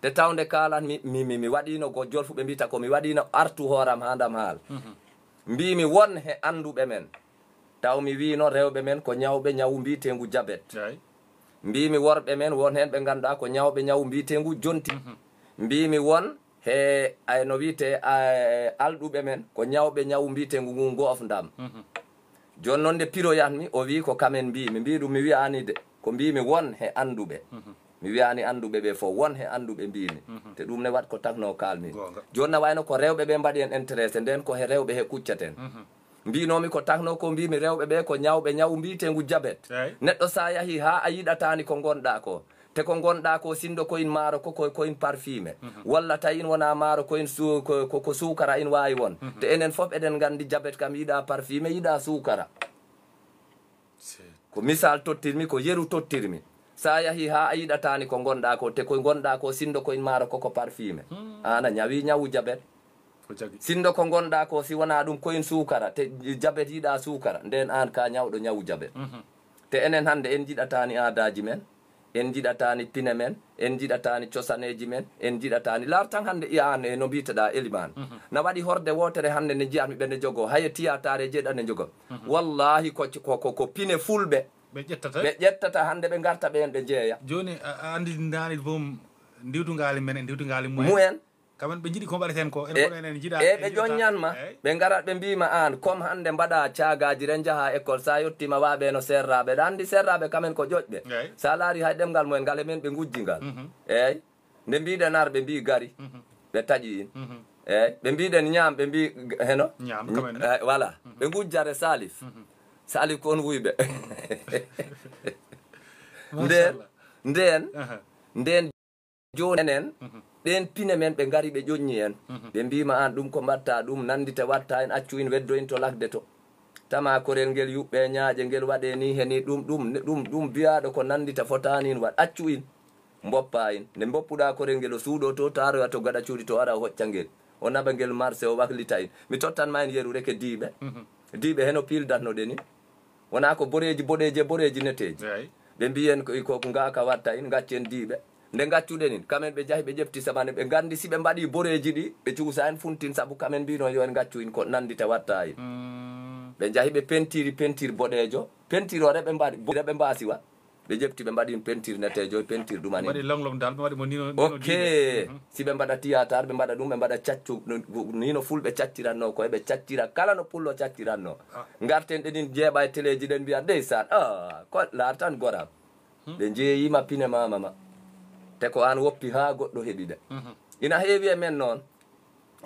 Te tawnde kaalatmi, mi, mi, mi waɗiino go jolfuɓe mbiyta ko mi waɗiino artu hooram haa ndam haal. Mbiimi won he annduɓe men. Taw mi wiino rewɓe men ko ñawɓe ñawu mbiyeteengu jabet. Mbiimi worɓe men won heen ɓe ngannduɗaa ko ñawɓe ñawu mbiyeteengu jonti. Mbiimi won he ay no wiyetee, a, alɗuɓe men ko ñawɓe ñawu mbiyeteengu ngu goof ndam. Jooni noon nde piroyatmi, o wii ko kamen mbiimi. Mbii ɗum mi wiyaani de, ko mbiimi won he annduɓe. Mi wiyaani annduɓe ɓe fof, won he annduɓe mbiimi. Te ɗum ne waɗ ko takno kaalmi. Goonga. Jooni na wayno ko rewɓe ɓe mbaɗi en intéressé, ndeen ko he rewɓe he kucceten. Mbiinoomi ko takno ko mbiimi rewɓe ɓe ko ñawɓe ñawu mbiyeteengu jabet. Eey. Neɗɗo sa yahi haa a yiɗataani ko ngonɗaa ko. Te ko ngonɗaa ko sinndo ko in maaro ko, ko, ko in parfumé. Walla tawi in wonaa maaro ko in su-, ko, ko, ko suukara in waawi won. Te enen fof eɗen nganndi jabet kam yiɗaa parfumé, yiɗaa suukara. Ko misal tottirmi, ko yeru tottirmi. Sa yahi haa a yiɗataani ko ngonɗaa ko, te ko ngonɗaa ko sinndo ko in maaro ko, ko parfumé. Aan a ñawi ñawu jabet. Ko jagi. Sinndo ko ngonɗaa ko si wonaa ɗum ko in suukara, te jabet yiɗaa suukara, ndeen aan ka ñawɗo ñawu jabet. Te enen hannde en njiɗataani aadaaji men, en njiɗataani pine men, en njiɗataani cosaneeji men, en njiɗataani. Laar tan hannde iya aan e no mbiyteɗaa Elimaan. Na waɗi horde wootere hannde nde njiyatmi ɓe nde jogoo, haye tiyataare jeeɗa nde jogoo. Wallaahi ko, ko, ko, ko pine fulɓe. Ɓe ƴettata? Ɓe ƴettata hannde ɓe ngarta ɓeen ɓe njeeya. Jooni a, a anndi ndaani boom ndiwtungaali men e ndiwtungaali mumen. Mumen. Kamen ɓe njiɗi ko mbaɗeten ko, en E, kono enen njiɗa, e en ɓe njiɗata. Ƴoññan ma, Eey. Ɓe ngarat ɓe mbii ma aan, comme hannde mbaɗa caagaaji ren njaha école, sa yettii ma wa ɓe no serraaɓe. Ɗa anndi serraaɓe kamen ko ƴoƴɓe. Eey. Sa laari hay ɗemngal mumen ngal e men ɓe ngujji ngal. Eey. Nde mbiɗen ar ɓe mbii gari, ɓe taƴi in. Eey. Ɓe mbiɗen ñaam ɓe mbii g-, heno. Ñaam kamen. Eey, voilà. Ɓe ngujjare Salif. Salif ko on wuyɓe. Ndeen, Machallah. Ndeen, Aha. Ndeen jooni enen, ɗeen pine men ɓe ngari ɓe ƴoƴñi en. Ɓe mbii ma aan ɗum ko mbaɗta ɗum, nanndita waɗta en, accu in weddo in to lakde to. Tama korel ngel yuɓɓe ñaaƴe ngel waɗe ni he ni ɗum, ɗum, ɗum, ɗum biyaaɗo ko nanndita fotaani in waɗ, accu in. Mboppa in. Nde mboppuɗaa korel ngel o suuɗo to, taaroya to gaɗa cuuɗi to ara o hocca ngel. O naɓa ngel marse o waklita in. Mi tottan ma en yeru reke diiɓe. Diiɓe heno piildatno ɗe ni. Wonaa ko boreeji boɗeeji e boreeji neteeji. Eey. Ɓe mbiyen ko, ko ngaaka watta in, ngaccen diiɓe. Nde ngaccuɗen in, kamen ɓe njahi ɓe ƴefti samane, ɓe nganndi si ɓe mbaɗi boreeji ɗi, ɓe cuusa en funtin sabu kamen mbino yo en ngaccu in ko nanndita watta in. Mm. Ɓe njahi ɓe pentiri pentir boɗeejo, pentir o reɓe mbaɗi, reɓe mbaasi wa. Ɓe ƴefti ɓe mbaɗi pentir neteejo e pentir ɗumani. Mbaɗi long long dal, ɓe mbaɗi mo nino, nino Ok. Diine. Mhm. Si ɓe mbaɗa tiyaatar, ɓe mbaɗa ɗum, ɓe mbaɗa caccu, no, ni no fulɓe cacciranno koye, ɓe caccira kala no pullo caccirannoo. Ah. Ngarten ɗe ɗin jeeɓa e teleeji ɗen mbiya, "Ndeysaan, ah, ko laar tan goram." Hmm. Ɓe njeeyima pine mama ma. Te ko aan woppi haa goɗɗo heɓi ɓe. Mhm. Ina heewi e men noon.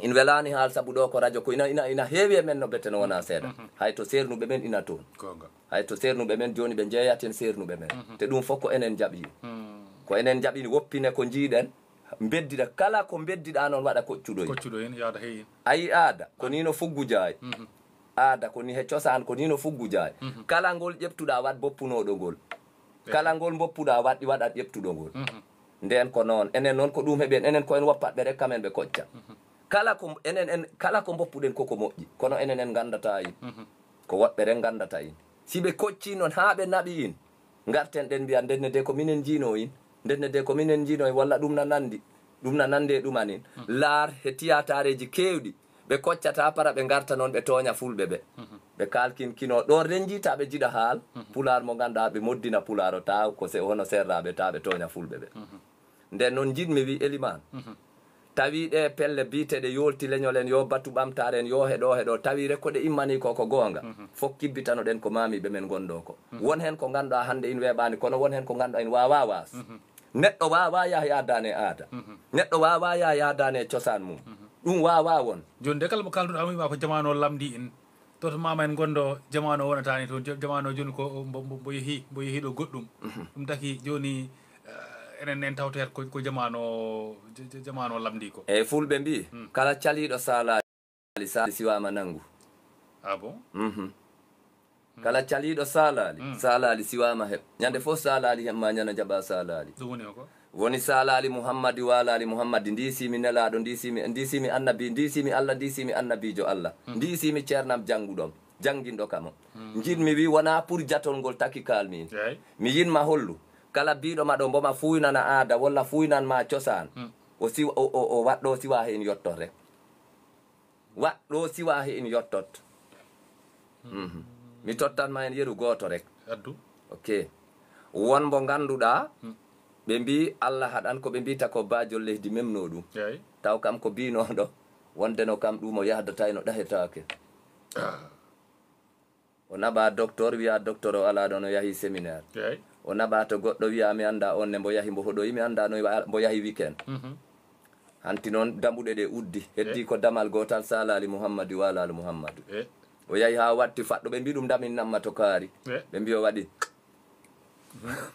In welaani haal sabu ɗo ko radio ko ina, ina, ina heewi e men no bete no wona seeɗa. Mhm. Hay to seernuɓe men ina toon. Goonga. Hay to seernuɓe men jooni ɓe njeeyaten seernuɓe men. Mhm. Te ɗum fof ko enen njaɓi. Hmm. Ko enen njaɓi woppine ko njiiɗen. Mbeddira kala ko mbeddiɗa noon waɗa koccuɗo en. Koccuɗo en, yaada heyin. Ayi aada, ko ni no fuggu jaay. Mhm. Aada ko ni he cosaan ko ni no fuggu jaay. Mhm. Kala ngol ƴeftuɗa waɗ boppunooɗo ngol. Eey. Kala ngol mboppuɗa waɗ, waɗat ƴeftuɗo ngol. Mhm. Ndeen ko noon. Enen noon ko ɗum heɓi en. Enen ko en woppat ɓe rek kamen ɓe kocca. Mhm. Kala ko enen en, kala ko mboppuɗen koko moƴƴi. Kono enen en nganndata in. Mhm. Ko woɗɓe rek nganndata in. Si ɓe kocci noon haa ɓe naɓi in, ngarten ɗen mbiya ndenne de ko minen njiino in. Ndenne de ko minen njiino in walla ɗum na nanndi. Ɗum na nannde e ɗumanin. Mhm. Laar he tiyaataareeji keewɗi. Ɓe koccata para ɓe ngarta noon ɓe tooña fulɓe ɓe. Mhm. Ɓe kaalkin kino ɗo renji ta ɓe jiɗa haal. Mhm. Pulaar mo ngannduɗaa ɓe moddina pulaar o ta ko se hono serraaɓe ta ɓe tooña fulɓe ɓe. Mhm. Nden noon njiɗmi wi Elimaan. Mhm. Tawi ɗe pelle biyeteeɗe yoolti leñol en yo batu ɓamtaare en yo heɗo heɗo tawi rek ko ɗe immani ko ko goonga. Mhm. Fof kibbitanoɗen ko maamiiɓe men ngonɗo ko. Mhm. Won heen ko ngannduɗaa hannde in weeɓaani kono won heen ko ngannduɗaa in waawaa waas. Mhm. Neɗɗo waawaa yaha yaadaani e aada. Mhm. Neɗɗo waawaa yaha yaadaani e cosaan mum. Mhm. Ɗum waawaa won. Jooni de kala mo kaalduɗo amima ko jamaanu o lamndi in. Toto mama en ngonɗo jamaanu o wonataani toon. Ja-, jamaanu o jooni ko mbo, mbo, mbo yehi, mbo yehi ɗo goɗɗum. Mhm. Ɗum taki jooni, eh, enen en tawtoyat ko, ko jamaanu o, ja-, ja-, jamaanu o lamndi ko. Eyi, fulɓe mbii, hmm, kala caliiɗo saalaali, saali siwaama nanngu. Ah bon? Mhm. Kala caliiɗo saalaali, mm, saalaali siwaama heɓ. Ñande fof saalaali heɓ ma ñana jaɓa saalaali. Ɗum woni hoko? Woni saalaali Muhammadi, waalaali Muhammadi, ndiisiimi nelaaɗo, ndiisiimi, ndiisiimi annabi, ndiisiimi Allah, ndiisiimi annabiijo Allah. Mm. Ndiisiimi ceernam jannguɗo. Jannginɗo kamo. Njiɗmi wi wonaa pour jatol ngol taki kaalmi in. Mi yinma hollu. Kala biiɗo ma ɗo mbo ma fuynana aada walla fuynan ma cosaan. O siwa, o, o, o waɗɗo siwa he in yottor rek. Waɗɗo siwa he in yottot. Mi tottan ma en yeru gooto rek. Addu. Ok. Won mbo ngannduɗaa, ɓe mbii Allah haɗan ko ɓe mbiita ko baajol leydi memnoo ɗum. Taw kam ko biinooɗo, wonde no kam ɗum o yahdata eno ɗahetaake. O naɓa docteur, wiya docteur o alaa ɗon, o yahi séminaire. O naɓa to goɗɗo, wiya mi annda on ne mbo yahi mbo hoɗoyi, mi annda no mbo yahi weekend. Hanti noon dambuɗe ɗe uddi, heddi ko damal gootal, Sala Ali Muhammadu, Wala Ali Muhammadu. O yahi haa watti faɗɗo, ɓe mbi ɗum damin namma to kaari. Ɓe mbi o waɗi.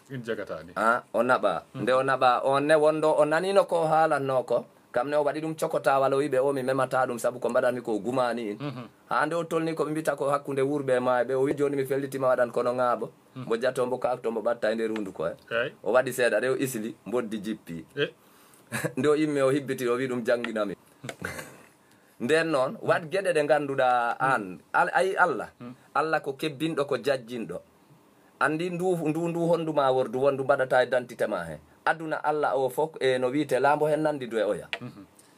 In jagatani. Ah, o naɓa. Nde o naɓa, on ne wonɗo o nanino ko o haalanno ko. Kam ne o waɗi ɗum cokotawal, o wi ɓe o mi memata ɗum sabu ko mbaɗanmi ko o gumani in. Haa nde o tolni ko ɓe mbita ko hakkunde wurɓe e maayɓe, o wi jooni mi fellitima waɗan kono ŋaaɓo. Mbo jato mbo kaakto mbo ɓatta e nder hunduko he. O waɗi seeɗa ɗe o isli, mboddi jippi. Nde o immi o hibbiti o wi ɗum jannginami. Nden noon, waɗ geɗe ɗe ngannduɗaa aan, al-, ayi Allah. Allah ko kebbinɗo, ko jajjinɗo. Anndi ndu, ndu, ndu honndu ma wordu wonndu mbaɗata e dantite ma he. Aduna Allah o fof e no wiyte laambo hen nanndi du e oya.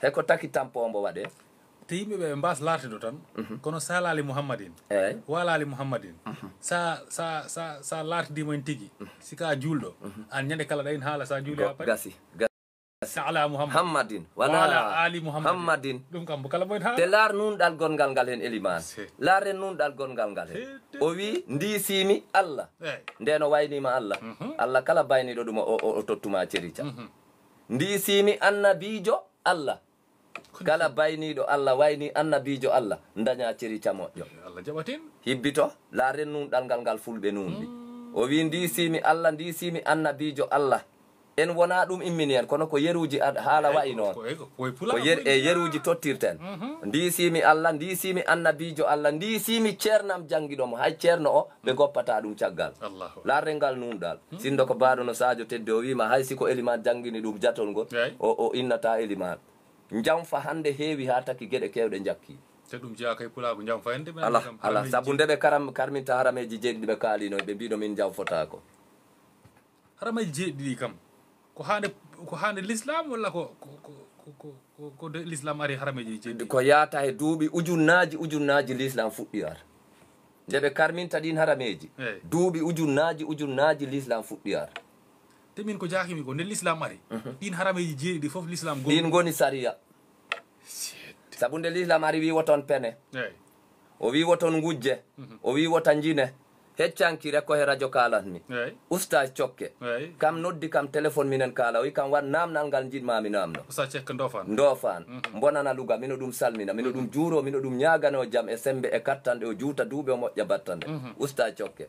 He ko taki tampo mbo waɗe. Te yimɓe ɓe mbaas laartido tan, kono salaali Muhammadin, Eey. waalaali Muhammadin. Sa, sa, sa, sa laartidimo en tigi, si ka juulɗo, an ñande kala ɗa in haala sa juuli Go-, ha pari. Gasi, gasi. Ala Muhammad. Hammadin. Wa Wala ala Ali Muhammad. Hammadin. Ɗum kam, kala mo en haala. Te laar nunɗal gonngal ngal heen, Elimaan. Se. Laaren nunɗal gonngal ngal heen. Se, te, O wi, ndiisiimi Allah. Eey. Ndeen o waynima Allah. Mhm. Allah kala bayniiɗo ɗum, o, o, o tottuma cerica. Mhm. Ndiisiimi annabiijo Allah. Kala bayniiɗo Allah, wayni annabiijo Allah, ndaña cerica moƴƴo. Allah jaɓatin. Hibbito, laaren nunɗal ngal ngal fulɓe nunɗi. Mm. O wi, ndiisiimi Allah, ndiisiimi annabiijo Allah. En wona ɗum immini en, kono ko yeruuji ad-, haala Eey, wayi ko, noon. ko, ko, ko e Pulaar Ko yer-, ko e innde. yeruuji tottirten. Mhm. Ndiisiimi Allah, ndiisiimi annabiijo Allah, ndiisiimi ceernam janngiɗo mo. Hay ceerno o, ɓe goppata ɗum caggal. Allahu akbar. Laaren ngal nunɗal. Sinndo ko baaɗo no Sadio Tedde o wiima, hay si ko Elimaan janngini ɗum jatol ngol, Eey. o, o innata Elimaan. Njamfa hannde heewi haa taki geɗe keewɗe njakkii. Te ɗum jeyaa kay Pulaagu njamfa hannde, mi Ala, kam ala. Harameeji Sabu jeeɗiɗi. nde ɓe karam-, karminta harameeji jeeɗiɗi ɓe kaalino, ɓe mbiino min njamfotaako. Harameeji jeeɗiɗi kam, ko hannde, ko hannde Lislaam walla ko, ko, ko, ko, ko, ko nde Lislaam ari harameeji jeeɗiɗi? Ko yaata he duuɓi ujunnaaji, ujunnaaji Lislaam fuɗɗi ar. Nde ɓe karminta ɗiin harameeji, Eey. duuɓi ujunnaaji, ujunnaaji Lislaam fuɗɗi ar. Te min ko jaakimi ko, nde Lislaam ari, Mhm. ɗiin harameeji jeeɗiɗi fof Lislaam gomɗi. Ɗiin ngoni sariya. Seedde. Sabu nde Lislaam ari, wi woton pene. Eey. O wi woton ngujje. Mhm. O wi wota njine. Heccanki rek ko he rajo kaalatmi. Eey. Ustaas Cokke. Eey. Kam noddi kam téléphone minen kaala. O wi kam waɗ naamnal ngal njiɗmaa mi naamno. Ustaas Cokke Ndofaan. Ndofaan. Mhm. Mbonana Luga, mino ɗum salmina. Mino ɗum juuro, mino ɗum ñaagano jam e semmbe e kattanɗe. O juuta duuɓi o moƴƴa battande. Mhm. Ustaas Cokke.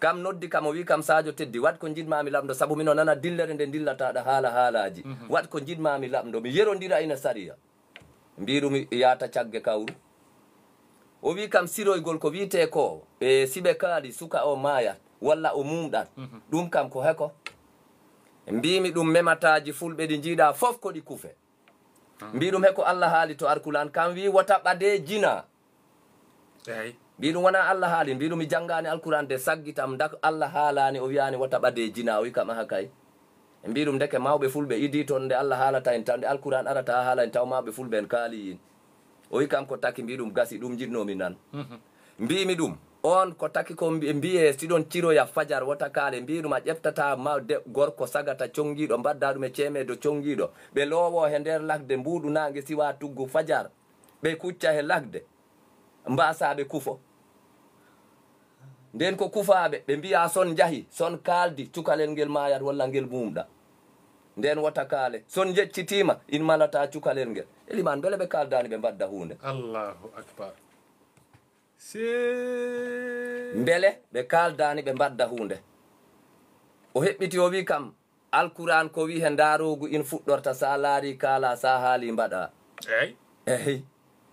Kam noddi kam, o wi kam, Sadio Teddi, waɗ ko njiɗmaa mi laɓndo, sabu mino nana dillere nde ndillataɗa haala haalaaji. Mhm. Waɗ ko njiɗmaa mi laɓndo, mi yerondira ina sariya. Mbiɗum yaata cagge kawru. O wi kam siroygol ko wiyte ko, e, si ɓe kaali, suka o maayat, walla o mumɗat. Mhm. Ɗum kam ko heko. Mbimi ɗum memataaji fulɓe ɗi njiiɗa fof ko ɗi kufe. Ah. Mbiɗum heko Allah haali to Arkulaan, kam wi wota ɓade jina. Eey. Mbiɗum wona Allah haali, mbiɗum mi janngaani Alkuraan de saggitam, dak Allah haalaani, o wiyaani wota ɓade jina, o wi kam aha kay. Mbiɗum ndeke mawɓe fulɓe idi toon nde Allah haalata en taw, nde Alkuraan arata haa haala en taw mawɓe fulɓe en kaali yin. O wi kam ko taki, mbiɗum gasi, ɗum njiɗnoomi nan. Mhm. Mbimi ɗum, on ko taki ko mbi-, mbiye siɗon ciroya fajar wota kaale, mbiɗum a ƴeftata ma de gorko sagata conngiiɗo, mbadda ɗum e ceemeedo conngiiɗo, ɓe loowo he nder lakde mbuuɗu naange siwa tuggu fajar, ɓe kucca he lakde, mbasa ɓe kufo. Nden ko kufaaɓe, ɓe mbiya son njahi, son kaaldi, cukalel ngel maayat walla ngel mumɗa. Nden wota kaale. Son njeccitiima, in malata cukalel ngel. Elimaan, mbele ɓe kaaldaani ɓe mbadda huunde? Allahu akbar. Se- Mbele ɓe kaaldaani ɓe mbadda huunde? O heɓɓiti, o wi kam, Alkuraan ko wi he ndaaroogu in fuɗɗorta, sa laari kaala, sa haali mbaɗa. Eey. Eey.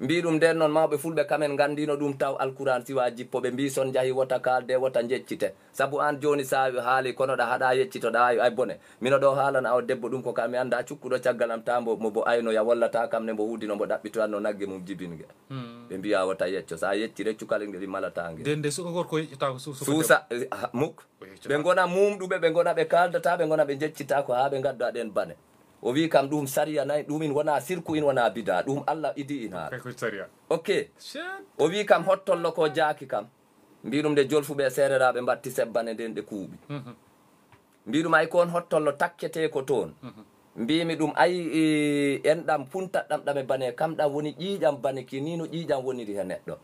Mbii ɗum nden noon, mawɓe fulɓe kamen nganndino ɗum taw Alkuraan siwa jippo. Ɓe mbii son njahi wota kaalde, wota njeccite. Sabu aan jooni sa haali kono ɗa haɗa yeccitoɗa ay, ay bone. Mino ɗo haalana o debbo ɗum ko kam mi annda cukkuɗo caggal am ta mbo, mo bo aynoya walla ta kam ne mbo huudino mbo ɗaɓɓitoyanno nagge mum jibinge. Ɓe mbiya wota yecco, sa yeccire cukalel ngel malata ngel. Nden nde suka gorko yeccata ko suka suusa, eh, ha, muk. O yeccotaako. Ɓe ngona mumɗuɓe, ɓe ngona ɓe kaaldata, ɓe ngona ɓe njeccitaako haa ɓe ngadda ɗen bane. O wi kam ɗum sariya nay, ɗum in wona sirku, in wona bida, ɗum Allah idi in haala. Kay ko sariya. Ok. Shet. O wi kam hottollo ko jaaki kam. Mbi ɗum nde jolfuɓe e seereraaɓe mbatti sebbane nden ɗe kuuɓi. Mbi ɗum ay ko on hottollo takkete ko toon. Mbimi ɗum ay, e, enɗam puntatɗam ɗam e bane, kam ɗam woni ƴiiƴam bane ki, ni no ƴiiƴam woniri he neɗɗo.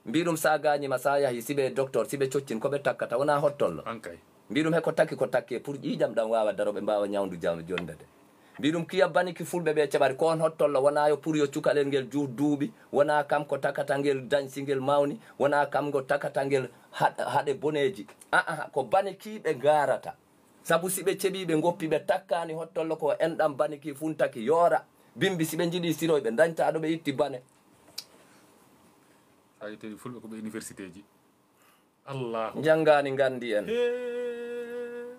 Mbi ɗum sa gaañima, sa yahi, si ɓe docteur, si ɓe coccin, ko ɓe takkata, wona hottollo. Ankay. Mbi ɗum he ko takki, ko takki e pour ƴiiƴam ɗam waawa daro, ɓe mbaawa ñawndu jam, jonnde de. Mbi ɗum kiya bani ki fulɓe ɓe ceɓari, ko on hottollo, wona yo pour yo cukalel ngel juut duuɓi, wona kam ko takata ngel dañsi ngel mawni, wona kam ngo takata ngel haɗ-, haɗe boneeji. Aa, ko bani ki ɓe ngaarata. Sabu si ɓe ceɓi, ɓe ngoppi, ɓe takkaani hottollo ko enɗam bani ki funtaki yoora. Bimbi si ɓe njiɗi siroy, ɓe dañta ɗo ɓe itti bane. Sa yettii fulɓe ko ɓe université ji. Allahu. Njanngaani nganndi en. Hee.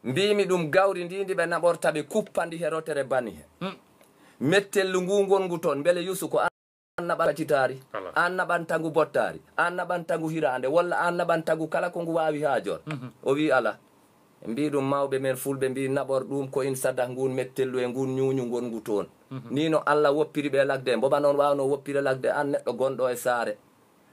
Mbiimi ɗum gawri ndi ndi ɓe naɓorta ɓe kuppa ndi he rotere bani he. Hmm. Mettellu ngu ngongu toon, mbele Yusu ko aan naɓan kacitaari, ala. Aan naɓanta ngu bottaari, aan naɓanta ngu hiraande, walla aan naɓanta ngu kala ko ngu waawi haajoor? Mhm. O wii ala. Mbii ɗum mawɓe men fulɓe mbii naɓor ɗum ko in sadah ngun mettellu e ngun ñuuñu ngongu toon. Mhm. Nii no Allah woppiri ɓe lagde, mboɓa noon waawnoo woppire lagde aan neɗɗo gonɗo e saare.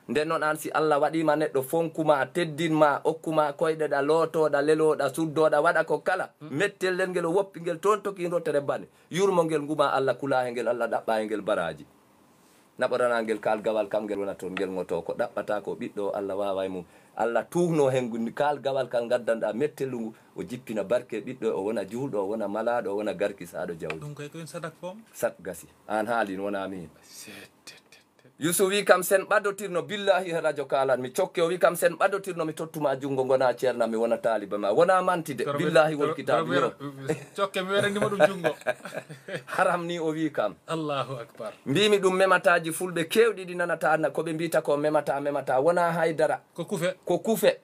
Nden noon aan si Allah waɗiima neɗɗo fonkuma, teddinma, okkuma koyɗe ɗa, lootoɗa, leloɗa, suddoɗa, waɗa ko kala, mhm, mettellel ngel o woppi ngel toon toki rotere bane. Yurmo ngel nguma Allah kulaa he ngel, Allah ɗaɓɓa he ngel baraaji. Naɓoranaa ngel kaalgawal kam ngel wona toon, ngel ngoto ko ɗaɓɓata ko ɓiɗɗo o Allah waaway mum. Allah tuugnoo heen ngu-, kaalgawal kal ngaddanɗaa mettellu ngu, o jippina barke ɓiɗɗo o, o wona juulɗo, o wona malaaɗo, o wona garkisaaɗo jawdi. Ɗum kay ko en sadak fof. Sak gasi. Aan haali, wonaa miin. Set, set, set, set. Yusu wi kam sen ɓadotirno, billahi he radio kaalan mi cokke, o wi kam sen ɓadotirno mi tottuma junngo, ngona ceernam mi wona taaliba ma, wona mantide, billahi wol kitaabu yo. Cokke mi weɗanima ɗum junngo. Haram ni o wi kam. Allahu akbar. Mbimi ɗum memataji fulɓe kewɗi ɗi nanata na ko ɓe mbita ko memata, memata, wona haydara. Ko kufe. Ko kufe.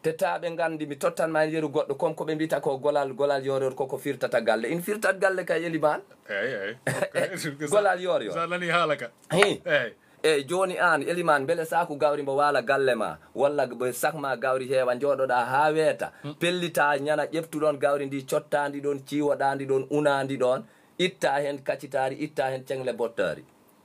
Te taa ɓe nganndi, mi tottan ma heen yeru goɗɗo, comme ko ɓe mbita ko golal, golal yooror ko ko firtata galle. In firtat galle kay, Elimaan? Eey, eey. Golal yooryor. Sa nani haala ka. Hi. Eey. Eey, jooni aan, Elimaan, mbele saaku gawri mbo waala galle ma, walla mbo sak ma gawri heewa, njooɗoɗaa haa weeta, hmm, pellita, ñana, ƴeftuɗon gawri ndi, cottaandi ɗoon, ciiwoɗaandi ɗoon, unaandi ɗoon, itta heen kacitaari, itta heen ceŋle bottaari.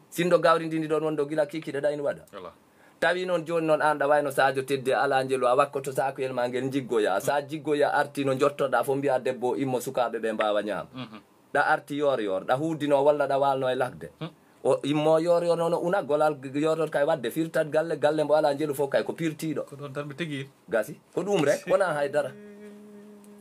Sinndo gawri ndi, ndi ɗoon wonɗo gila kikiɗe ɗa in waɗa. Ala. Tawi noon jooni noon aan ɗa wayno Sadio Teddy alaa njelu, a wakkoto saakuyel ma ngel njiggoya. Sa jiggoya arti no njottoɗa fof mbiya debbo o immo sukaaɓe ɓe mbaawa ñaam. Mhm. Ɗa arti yoor yoor, ɗa huuddino walla ɗa waalno e lakde. Hmm. O immo yoor yoor noon o una golal g-, yoor yoor kay waɗde firtat galle, galle mbo alaa njelu fof kay ko pirtiiɗo. Ko ɗoon tan mi tigi. Gasi. Ko ɗum rek, wonaa hay dara.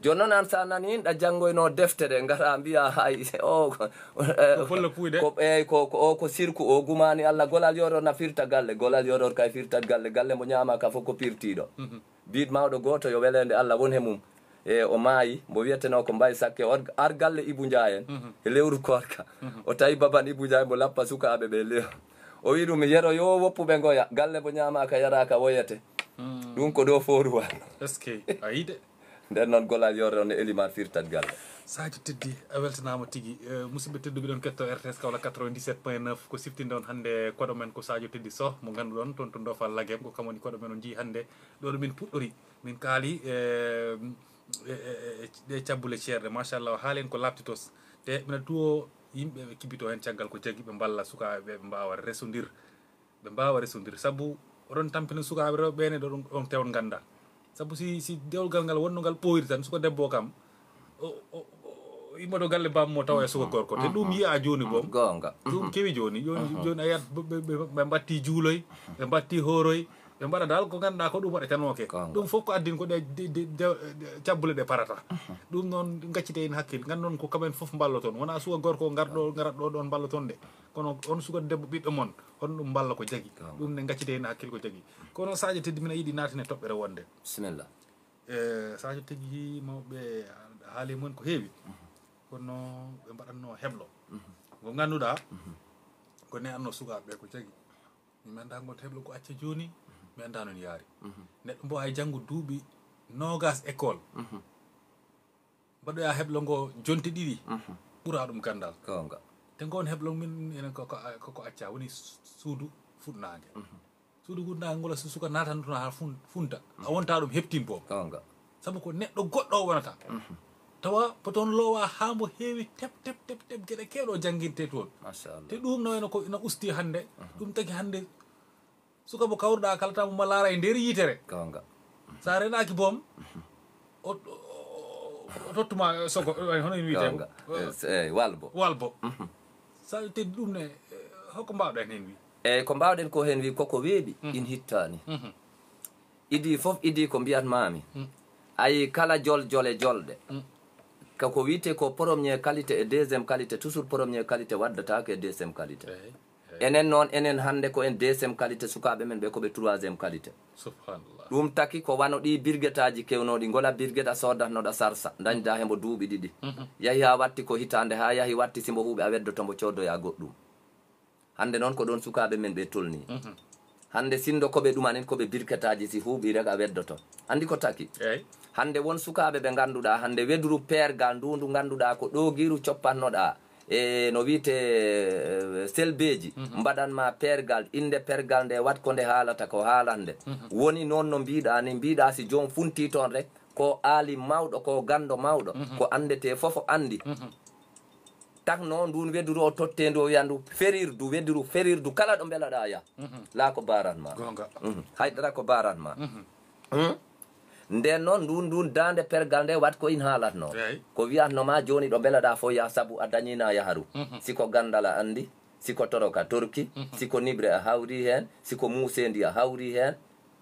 Jooni noon aan sa nani ɗa janngoyno deftere, ngara mbiya hay o ko, eh, ko folla puyde. Ko, eey, ko, ko, o ko sirku, o gumaani Allah, golal yoor yoor na firta galle, golal yoor yoor kay firtat galle, galle mbo ñaama ka fof ko pirtiiɗo. Mhm. Biit mawɗo gooto yo weleende Allah won he mum. E o maayi, mbo wiyetenoo ko Mbay Sakke, o ar galle Ibu Njaay en, mhm, e lewru koorka. Mhm. O tawi baban Ibu Njaay mbo lappa sukaaɓe ɓe lew. O wi ɗum, yero yo woppuɓe ngoya, galle mbo ñaamaaka yaraaka woyete. Hmm. Ɗum ko ɗo fooruwal. Est-ce que a yii de? Nden noon golal yoore on e Elimaan firtat galle. Sadio Teddy, a weltanaama tigi. Eh, musidɓe tedduɓe, ɗon ketto R T S Kaolack quatre-vingt-dix-sept point neuf, ko siftinde on hannde koɗo men ko Sadio Teddy Soh, mo ngannduɗon toon to Ndofal Lagem, ko kam woni koɗo men on njii hannde. Ɗo ɗo min puɗɗori, min kaali, eh, e, e, e, ɗe cabbule ceerɗe, machallah, haalen ko laaɓti tos. Te mbiɗa tuwo yimɓe ɓe kibito heen caggal ko jagi, ɓe mballa sukaaɓe ɓe, ɓe mbaawa resondir. Ɓe mbaawa resondir. Sabu oɗon tampina sukaaɓe rewɓe ɓe ne ɗo ɗum, ɗon tewon ngannda. Sabu si, si dewgal ngal wonno ngal ɓooyri tan, suka debbo o kam, o, o, o, o immoto galle bammo tawa e suka gorko. Te ɗum yiya jooni boom. Goonga. Ɗum kewi jooni. Jooni, jooni a yiyat ɓe, ɓe, ɓe, ɓe mbatti juuloy, ɓe mbatti hooroy, ɓe mbaɗa dal ko ngannduɗaa ko ɗum waɗatanooke. Goonga. Ɗum fof ko addin ko ɗe, de, de, de, de, cabbule ɗe parata. Ɗum noon gaccite en hakkil. Nganndu noon ko kamen fof mballoton. Wonaa suka gorko ngarɗo, ngarat ɗo ɗoon mballoton de. Kono on suka debbo ɓiɗɗo mon, on ɗum mballa ko jagi. Goonga. Ɗum ne gaccite en hakkil ko jagi. Kono Sadio Teddy, mbiɗa yiɗi naatine toɓɓere wonde. Bisimilla. E, Sadio Teddy mawɓe haali mum ko heewi. Mhm. Kono ɓe mbaɗatno heblo. Mhm. Ko ngannduɗaa, mhm, Ko ne annoo sukaaɓe ɓe ko jagi. Mi anndaa ngol heblo ko acca jooni. Mi anndaa noon yaari. Neɗɗo mbo ay janngo duuɓi noogas école. Mbaɗoya heblo ngo jonte ɗiɗi. Ɓura ɗum ganndal. Goonga. Te ngoon heblo min enen ko, ko, ko, ko acca woni su-, suudu fuɗnaange. Suudu fuɗnaange ngol so suka naatantono haa fun-, funta. A wonta ɗum heptin boom. Goonga. Sabu ko neɗɗo goɗɗo o wonata. Tawa ko toon loowa haa mbo heewi tep, tep, tep, tep, geɗe keewɗo o jannginte toon. Machallah. Te ɗum no wayno ko ina usti hannde. Ɗum tagi hannde suka mo kawruɗaa kala taw mo laara e nder yitere. Goonga. Sa renaaki boom, o, o, o, o tottuma sogo, eh, hono en wiyete. Goonga. Eh, s-, eh, walbo. Walbo. Sa teddi ɗum ne, eh, hoko mbaawɗen heen wi? Eeyi, ko mbaawɗen ko heen wi koko weeɓi, in hittaani. Idii fof idii ko mbiyatmaami. Ayi, kala jol jole jolɗe. Kako wiyte ko premier qualité e deuxième qualité, toujours premier qualité waddataake e deuxième qualité. Eeyi. Enen noon, enen hannde ko en deuxième qualité, sukaaɓe men ɓe ko ɓe troisième qualité. Subhanallah. Ɗum taki ko wano ɗi birgetaaji kewnooɗi, ngola birget a soodatnoɗa sarsa, ndañda hembo duuɓi ɗiɗi. Yahi haa watti ko hitaande, haa yahi watti si mbo huuɓi a weddoto mbo coodoya goɗɗum. Hannde noon ko ɗoon sukaaɓe men ɓe tolnii. Hannde sinndo ko ɓe ɗumanin ko ɓe birketaaji si huuɓi rek a weddoto. Anndi ko taki? Eeyi. Hannde won sukaaɓe ɓe ngannduɗaa, hannde weduru peergal ndu, ndu ngannduɗaa ko ɗoogiiru coppatnoɗaa. E no wiyte, eh, selbeeji, mbaɗan ma peergal, innde peergal nde wat ko nde haalata ko haalande. Woni noon no mbiɗaa ni, mbiɗaa si joom funti toon rek, ko aali mawɗo, ko ganndo mawɗo, ko anndete fof anndi. Takno ndun weduru o totte ndu o wiya ndu ferirdu, weduru ferirdu kala ɗo mbelaɗaa ya. La ko baran ma. Goonga. Haydara ko baran ma. Nden noon, ndun, ndun daande pergal nde wat ko in haalatno. Eey. Ko wiyatno ma jooni ɗo mbelaɗaa fof ya sabu a dañina yaharu. Si ko ganndal a anndi, si ko toroka torki, si ko niɓre a hawri heen, si ko muuseendi a hawri heen.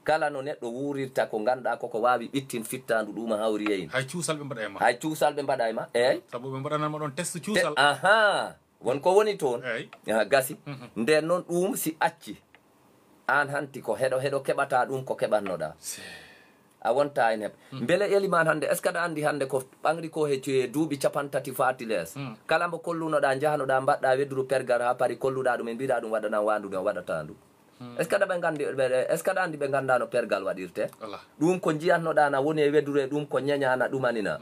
Kala no neɗɗo wuurirta ko ngannduɗaa koko waawi ɓittin fittaandu ɗum a hawri heen. Hay cuusal ɓe mbaɗa e ma. Hay cuusal ɓe mbaɗa e ma, eey. Sabu ɓe mbaɗanan ma ɗon test cuusal. Ahaa. Won ko woni toon. Eey. Aha, gasi. Nden noon ɗum si acci, aan hanti ko heɗo heɗo keɓata ɗum ko keɓatnoɗaa. A wonta en heɓ. Mbele Elimaan hannde, est-ce que aɗa anndi hannde ko ɓangri ko he, he duuɓi capantati faati lees? Kala mbo kollunoɗaa, njahnoɗaa, mbaɗɗaa wedduru pergal haa pari, kolluɗaa ɗum, en mbiɗaa ɗum waɗana waandu, ɗum waɗata ndu. Est-ce que aɗa ɓe nganndi, ɓe, est-ce que aɗa anndi ɓe nganndaano pergal waɗirte? Alaa. Ɗum ko njiyatnoɗaa na woni e wedduru e ɗum ko ñeñaa na ɗumanina.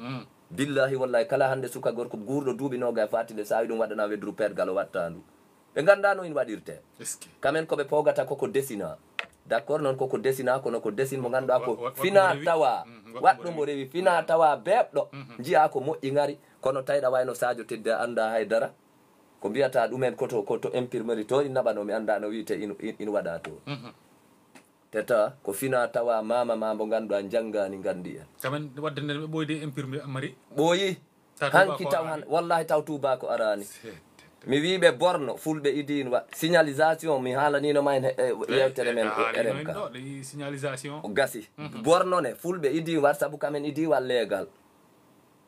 Billahi wallahi kala hannde suka gorko guurɗo duuɓi nooga e faati lees, sa wi ɗum waɗana wedduru pergal o watta ndu. Ɓe nganndaa no in waɗirte. Est-ce que? Kamen ko ɓe pogata koko desina. D'accord, noon koko desina, kono ko desin mo ngannduɗaa ko wa-, wa-, fina waɗɗo mo rewi. Tawa. Waɗɗo mo rewi, fina tawa beeɓɗo. Njiya ko moƴƴi ngari, kono tawɗa wayno Sadio Tedde annda hay dara. Ko mbiyata ɗumen ko to, ko to imprimerie to in naɓano, mi annda no wiyte in, in, in waɗa to. Te tawa ko fina tawa mama ma mbo ngannduɗaa njanngaani nganndi en. Kamen waɗde nde ɓe ɓooyde imprimerie Amari? Ɓooyi. Hanki taw han, wallahi taw Touba ko araani. Mi wii ɓe borno, fulɓe idiin wa signalisation, mi haalaniino ma en he-, e yewtere men e R M K. Ɗo, ɗo yi signalisation. O gasi. Borno ne, fulɓe idiin wa sabu kamen idii wa leegal.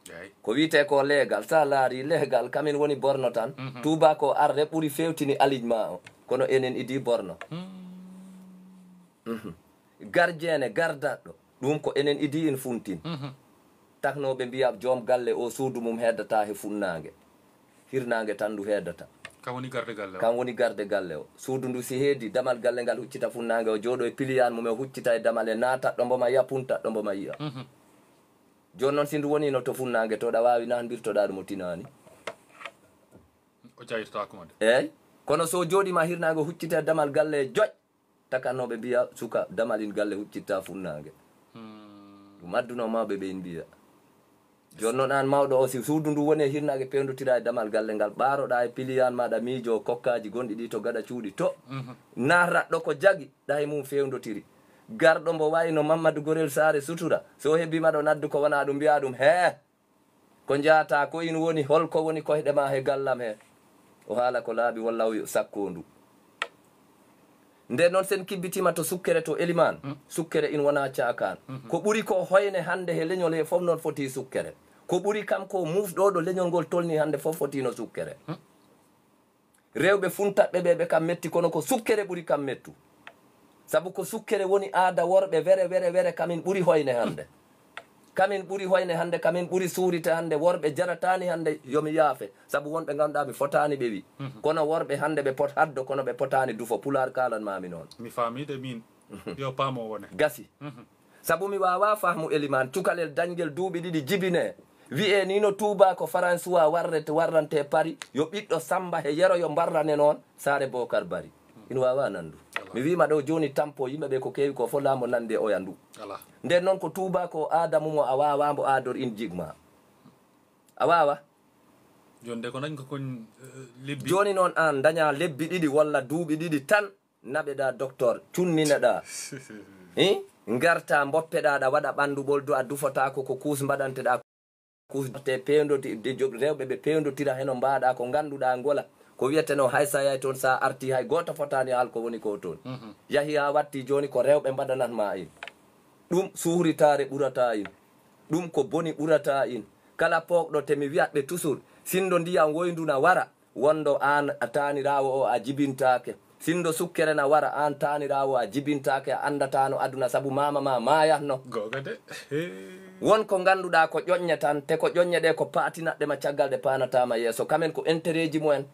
Eey. Ko wiyte ko leegal, sa laari leegal, kamen woni borno tan. Touba ko arde ɓuri fewtini alignement o. Kono enen idii borno. Gardien ne, gardaɗɗo. Ɗum ko enen idii en funtin. Taknooɓe mbiya joom galle o suudu mum heddata he funnaange. Hirnaange tan ndu heddata. Kam woni garde galle o. Kam woni garde galle o. Suudu ndu si heedi, damal galle ngal huccita funnaange o jooɗo e piliyan mum e huccita e damal e naatat ɗo mbo ma yiya, puntat ɗo mbo ma yiya. Jooni noon si ndu wonino to funnaange to ɗa waawi nan mbirtoɗaa ɗum o tinaani. O jaytotaako ma de. Eey. Kono so jooɗi ma hirnaange huccita e damal galle e joƴ. Takannooɓe mbiya, suka, damal in galle huccitta funnaange. Ɗum adduno mawɓe ɓe in mbiya. Jooni noon aan mawɗo o, si suudu ndu woni e hirnaange, pewndotiraa e damal galle ngal, ɓaaroɗaa e piliyan maaɗa miijo kokkaaji gonɗi ɗi to gaɗa cuuɗi to. Naatrat ɗo ko jagi, ɗa e mum fewndotiri. Garɗo mbo wayi no Mammadu Gorel Saare Sutura, so o heɓii ma ɗo naddu ko wonaa ɗum, mbiyaa ɗum, hee! Ko njaata ko in woni, hol ko woni koyɗe ma he gallam he? O haala ko laaɓi, walla o sakko ndu. Nden noon sen kibbitima to sukkere to Elimaan, sukkere in wona caakaan. Ko ɓuri ko hoyne hannde he leñol he fof noon foti sukkere. Ko ɓuri kam ko muusɗo ɗo leñol ngol tolni hannde fof fotino sukkere. Rewɓe funtaɓɓe ɓe, ɓe kam metti, kono ko sukkere ɓuri kam mettu. Sabu ko sukkere woni aada worɓe were, were, were, kamin ɓuri hoyne hannde. Kamin ɓuri hoyne hannde, kamin ɓuri suurite hannde, worɓe jarataani hannde yo mi yaafe. Sabu won ɓe ngannduɗaa mi fotaani ɓe wi. Kono worɓe hannde ɓe pot haddo, kono ɓe potaani dufo. Pulaar kaalanmaami noon. Mi faamii de miin. Yo paam o wone. Gasi. Sabu mi waawaa fahmu Elimaan, cukalel dañgel duuɓi ɗiɗi jibinee. Wiyee nii no tuubaako Faransuwaa warrete, warrantee Pari, yo ɓiɗɗo Sammba he Yero yo mbarrane noon, Saare Bookar Bari. Ina waawaa nanndu. Mi wiima ɗo jooni tampo yimɓe ɓe ko keewi ko fof laambo nanndi e oya ndu. Alaa. Nden noon ko tuubaako aada mum o a waawaa mbo aador in jigma. A waawaa? Jooni de ko dañ ko kon, eh, lebbi. Jooni noon aan dañaa lebbi ɗiɗi walla duuɓi ɗiɗi tan naɓeɗaa doktor, cunnineɗaa. Hi? Ngartaa mboppeɗaa ɗa waɗa ɓanndu ɓoldu a dufotaako ko kuus mbaɗanteɗaa. Kuus mbaɗtee peewndoti-, de job-, rewɓe ɓe peewndotira heno mbaaɗaa ko ngannduɗaa ngola. Ko wiyetenoo hay so a yahi toon so a artii hay gooto fotaani haal ko woni ko toon. Yahi haa watti jooni ko rewɓe mbaɗanat ma in. Ɗum suuritaare ɓurata in. Ɗum ko boni ɓurata in. Kala pookɗo te mi wiyat ɓe toujours, sinndo ndiyam woyndu na wara, wondo aan a taaniraawo o a jibintaake. Sinndo sukkere na wara, aan taaniraawo a jibintaake, a anndataano aduna sabu maama ma maayatno. Googa de. Hee. Won ko ngannduɗaa ko ƴoññe tan, te ko ƴoññe ɗe ko paatinat ɗe ma caggal ɗe paanataa ma yeeso. Kamen ko intérêt ji mumen.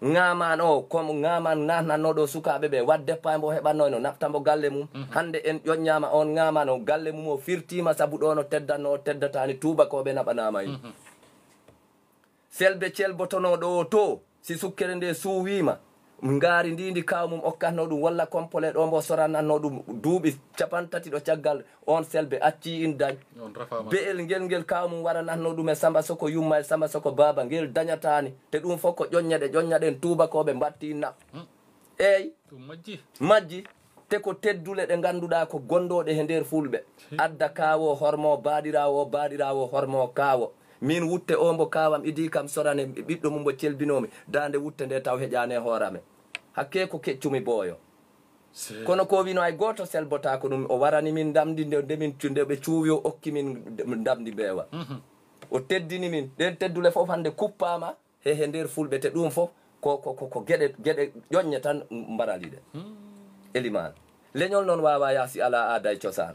Ŋaamaan o, ko ŋaamaan naatnatnoo ɗo sukaaɓe ɓe, waɗ deppa mbo heɓatnoo eno naɓta mbo galle mum. Hannde en ƴoññaama oon ŋaamaan o, galle mum o firtiima sabu ɗo no teddannoo o teddataani tuubakooɓe naɓanaama en. Selbe celbotonoo ɗo o to, si sukkere nde suuwiima, ngaari ndi ndi kaaw mum okkatnoo ɗum, walla kompole ɗo mbo soranatnoo ɗum, duuɓi capanɗe tati ɗo caggal, oon selbe accii in dañ. On rafaama. Be'el ngel ngel kaaw mum waranatnoo ɗum e Samba Soko yumma e Samba Soko baaba, ngel dañataani. Te ɗum fof ko ƴoññe ɗe ƴoññaɗen tuubakooɓe mbaɗti in naɓ. Eey. Ɗum majji. Majji. Te ko teddule ɗe ngannduɗaa ko gondooɗe he nder fulɓe. Adda kaawo hormo baaɗiraawo, baaɗiraawo hormo kaawo. Min wutte o mbo kaawam idii kam sorane ɓiɗɗo mum mbo celbinoomi. Daande wutte nde taw heƴaani e hoorame. Hakkee ko keccumi booyo. Kono ko wino hay gooto selbotaako ɗum. O warani min ndamndi nde, nde min cu-, nde ɓe cuuwi o okki min ndamndi mbeewa. O teddini min. Ɗeen teddule fof hannde kuppaama. He, he nder fulɓe te ɗum fof ko, ko, ko, ko geɗe, geɗe ƴoññe tan mbarali ɗe. Elimaan. Leñol noon waawaa yah si alaa aada e cosaan.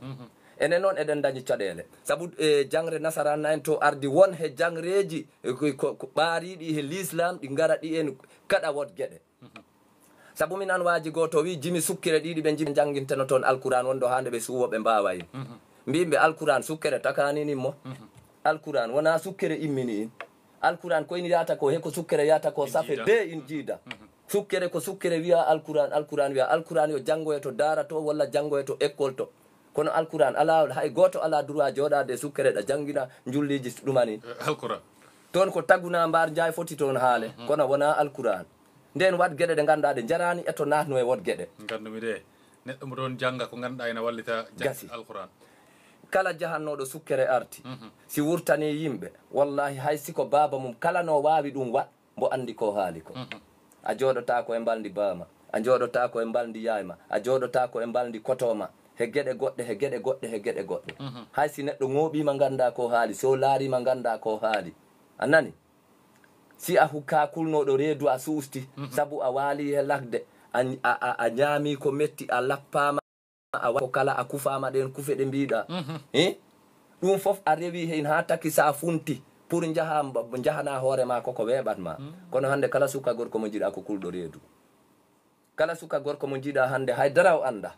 Enen noon eɗen ndañi caɗeele. Sabu e jangre nasaraan na en to ardi won he jangreeji, e ko, ko, ko ɓaariiɗi he lislaam ɗi ngara ɗi en kaɗa wot geɗe. Sabu min an waaji gooto wii jimi sukkere ɗiɗi ɓe jimi jannginteno toon Alkuraan wonɗo haa nde ɓe suuwo ɓe mbaawa in. Mbiimi ɓe Alkuraan sukkere takaani in mo. Alkuraan wonaa sukkere immini in. Alkuraan ko in yahata ko he ko sukkere yahata ko safe de in jiida. Sukkere ko sukkere wiya Alkuraan, Alkuraan wiya Alkuraan yo janngoye to daara to walla janngoye to école to. Kono Alkuraan alaa, hay gooto alaa droit jooɗaade e sukkere ɗa janngina njulliiji ɗuman in. Eh, Alkuraan. Toon ko taguna mbaar njaay foti toon haale, kono wonaa Alkuraan. Ndeen waɗ geɗe ɗe ngannduɗaa ɗe njaraani e to naatno e woɗ geɗe. Nganndu-mi de, neɗɗo mo toon jannga ko ngannduɗaa ina wallita jannga Alkuraan. Kala jahannooɗo sukkere arti, si wurtanii yimɓe, wallaahi hay si ko baaba mum kala no waawi ɗum waɗ, mbo anndi ko haali ko. A jooɗotaako e mbalndi baama, a jooɗotaako e mbalndi yaayma, a jooɗotaako e mbalndi kotooma, he geɗe goɗɗe, he geɗe goɗɗe, he geɗe goɗɗe. Hay si neɗɗo ŋooɓiima nganndaa ko haali, so laariima nganndaa ko haali. A nani? Si a hukkaa kulnooɗo reedu a suusti, sabu a waali he lakde, a, a, a, a ñaami ko metti, a lappaama, a wa-, ko kala a kufaama ɗeen kufe ɗe mbiiɗaa. He? Ɗum fof a rewi heen haa taki so a funti pour njaha mba-, njahanaa hoore ma koko weeɓat ma. Kono hannde kala suka gorko mo njiɗaa ko kulɗo reedu. Kala suka gorko mo njiɗaa hannde hay dara o annda.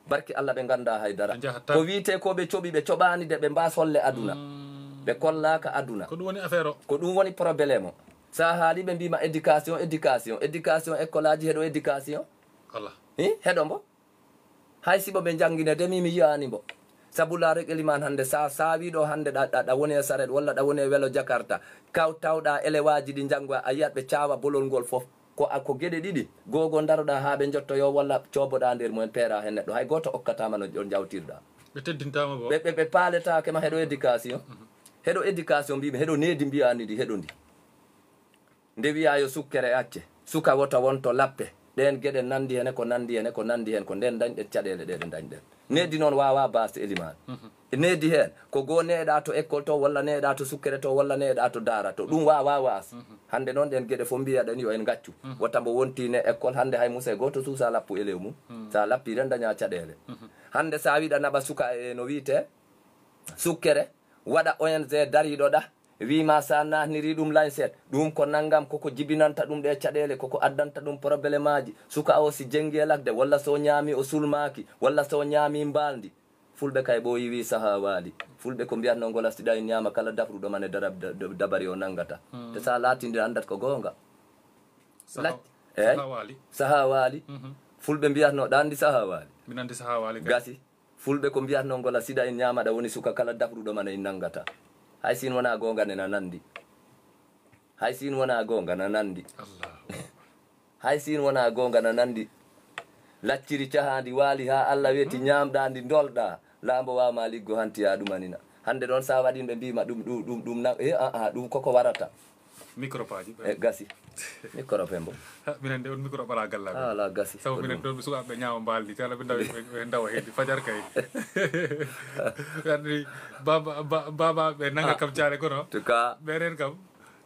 Barke Allah ɓe nganndaa hay dara. Ɓe njaha tan. Ko wiyetee ko ɓe coɓi ɓe coɓaani de ɓe mbaa solle aduna. Ɓe kollaaka aduna. Ko ɗum woni affaire o. Ko ɗum woni problème o. So a haali ɓe mbiima éducation, éducation, éducation, école aji heɗo éducation. Ala. Hi, heɗo mbo. Hay sibo ɓe njanngine de mi, mi yiyaani mbo. Sabu laaru Elimaan hannde, sa, sa wi ɗo hannde ɗa, ɗa, ɗa woni e saret walla ɗa woni e welo Jakarta, kaw tawɗa elewaaji ɗi njanngoya, a yiyat ɓe caawa bolol ngol fof. Ko a, ko geɗe ɗiɗi, goo goo ndaroɗa haa ɓe njottoyoo walla cooboɗa nder mumen peera heen neɗɗo. Hay gooto okkataama no, no njawtirɗa. Ɓe teddintaama bo. Ɓe, ɓe, ɓe paaletaake ma heɗo éducation. Heɗo éducation mbiimi, heɗo needi mbiyaani ndi, heɗo ndi. Nde wiyaa yo sukkere acce, suka wota won to lappe, ɗeen geɗe nanndi hene, ko nanndi hene, ko nanndi heen, ko ndeen ndañɗen caɗeele ɗe, ɗe ndañɗen. Needi noon waawaa baasde Elimaan. Needi heen, ko goo neeɗaa to école to, walla neeɗaa to sukkere to, walla neeɗaa to daara to. Ɗum waawaa waas. Hannde noon ɗeen geɗe fof mbiyaɗen yo en ngaccu. Wota mbo wonti ne école, hannde hay muse gooto suusa lappu elew mum. Sa lappi ren dañaa caɗeele. Hannde sa wiɗa naɓa suka e no wiyetee, Sukkere, waɗa O N G dariiɗo ɗa, wii ma sa naatniri ɗum lañset, ɗum ko nanngam, koko jibinanta ɗum ɗe caɗeele, koko addanta ɗum problème aji. Suka o si jenngi e lakde, walla so ñaami o sulmaaki, walla so ñaami mbaalndi. Fulɓe kay ɓooyi wii sahaa waali. Fulɓe ko mbiyatnoo ngola siɗa en ñaama kala dafruɗo man e dara-, da-, da-, dabari o nanngata. Te sa laatindira anndat ko goonga. Saha, lac-, eey. Saha waali. Saha waali. Fulɓe mbiyatnoo ɗa anndi saha waali. Min anndi saha waali kay. Gasi. Fulɓe ko mbiyatnoo ngola siɗa en ñaamaɗa woni suka kala dafruɗo man en nanngata. Hay sin wonaa goonga ne na nanndi. Hay sin wonaa goonga na nanndi. Allahu. Hay sin wonaa goonga na nanndi. Lacciri cahaandi waali haa Allah weeti ñaamɗa ndi ndolɗa. Laambo waaw ma liggo hanti yaa ɗumanina. Hannde ɗoon sa waɗin ɓe mbiima ɗum, ɗum, ɗum, ɗum na, e, a, a, ɗum koko warata. Microbe aji. E, gasi. Microbe mbo. Ha, minen de on microbe alaa gallaɓe. Ala gasi. Sabu ko minen ɗum. Ɗoon ɓe sukaaɓe ɓe ñaama mbaaldi, tala ɓe ndawa, ɓe, ɓe ndawa heen, fajar kay. Anndi, baba, ba-, baba ɓe nanga kam caale kono. En tout cas. Ɓe reen kam,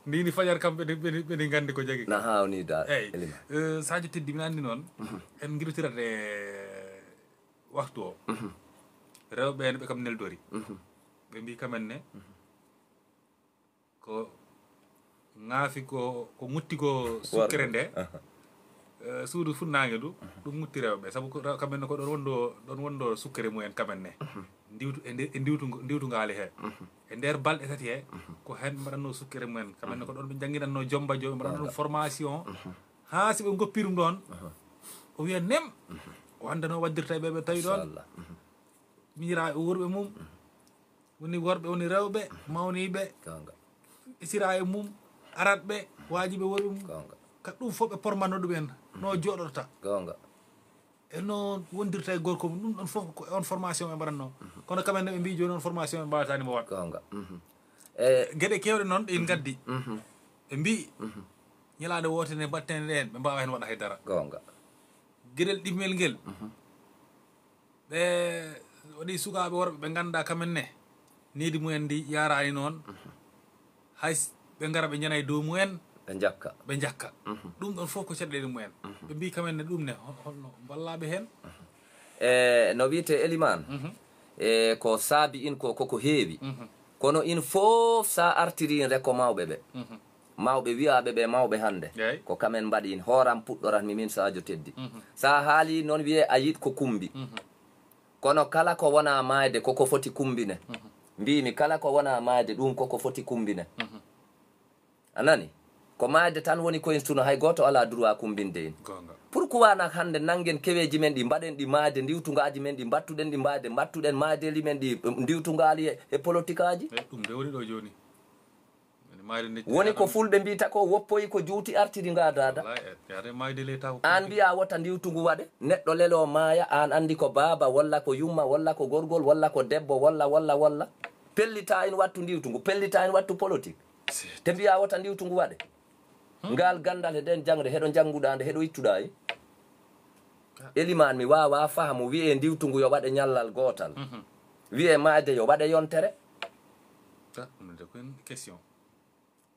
ni, ni fajar kam ɓe, ɓe, ɓe nganndi ko jagi. Na haawnii daal, eyyi. Elima. Eh, Sadio Teddy, minen anndi noon, en ngirotirat e waktu o. Rewɓe ɓe kam neldori. Ɓe mbii kamen ne, ko ŋaafi ko, ko ŋutti ko sukkere nde, eh, suudu funnaange ndu, ɗum ŋutti rewɓe. Sabu ko rew-, kamen ne ko ɗon wonndo, ɗon wonndo sukkere mumen kamen ne. Ndiwtu-, e nde-, e ndiwtu-, ndiwtungaali he. E nder balɗe tati he, ko heen ɓe mbaɗatnoo sukkere mumen. Kamen ne ko ɗon ɓe njannginatnoo jomba jo, ɓe mbaɗatnoo ɗum formation. Haa si ɓe ngoppi ɗum ɗoon, o wiya nem, o anndanoo waddirta e ɓe ɓe tawi ɗoon. Inchallah. Miñiraaɓe worɓe mum, woni worɓe, woni rewɓe, mawniiɓe, goonga. Isiraaɓe mum, aratɓe, waajiɓe worɓe mum. Goonga. Ka ɗum fof ɓe pormanno ɗum en, no jooɗorta. Goonga. E no wondirta e gorko mum, ɗum ɗon fof ko on formation ɓe mbaɗatnoo. Kono kamen ne ɓe mbii jooni on formation ɓe mbaawataani mo waɗ. Goonga. E geɗe keewɗe noon ɗe en ngaddi. Ɓe mbii, ñalaande woote nde mbaɗten ɗeen, ɓe mbaawa heen waɗa hay dara. Goonga. Geɗel ɗimmel ngel, ɓe waɗi sukaaɓe worɓe ɓe ngannduɗaa kamen ne, needi mumen ndi yaaraani noon. Hay s-, ɓe ngara ɓe njana e dow mumen. Ɓe njakka. Ɓe njakka. Ɗum ɗon fof ko caɗeele mumen. Ɓe mbii kamen ne ɗum ne, hol-, holno mballaaɓe heen? E no wiyetee Elimaan, e ko saabi in ko, koko heewi. Kono in fof sa artiri in rek ko mawɓe ɓe. Mawɓe wiyaaɓe ɓe mawɓe hannde. Eey. Ko kamen mbaɗi in. Hooram puɗɗorat mi min Sadio Teddy. Sa haali noon wiyee a yiɗ ko kumbi. Kono kala ko wonaa maayde koko foti kumbine. Mbiimi kala ko wonaa maayde ɗum koko foti kumbine. A nani? Ko maayde tan woni koyen suno, hay gooto alaa droit kumbinde en. Goonga. Pourquoi nak hannde nanngen keweeji men ɗi, mbaɗen ɗi maayde, ndiwtungaaji men ɗi, mbattuɗen ɗi maayde, mbattuɗen maaydeeli men ɗi, ndiwtungaali e, e politikaaji? Eey, ɗum de woni ɗo jooni. Woni maayde nde woni ko fulɓe mbiyta ko woppoyi ko juuti artiri nga daada. Wallaay, e, yaade maayde le taw ko aan mbiya wota ndiwtungu waɗe, neɗɗo lelo maaya, aan anndi ko baaba, walla ko yumma, walla ko gorgol, walla ko debbo, walla, walla, walla. Pellita en wattu ndiwtungu, pellita en wattu politique. Te mbiya wota ndiwtungu waɗe. Ngal ganndal he nden jaŋde, heɗo njannguɗaa nde, heɗo ittuɗaa e. Elimaan, mi waawaa faamu, wiyee ndiwtungu yo waɗe ñallal gootal. Wiyee maayde yo waɗe yontere. Ah, ɗum de ko question.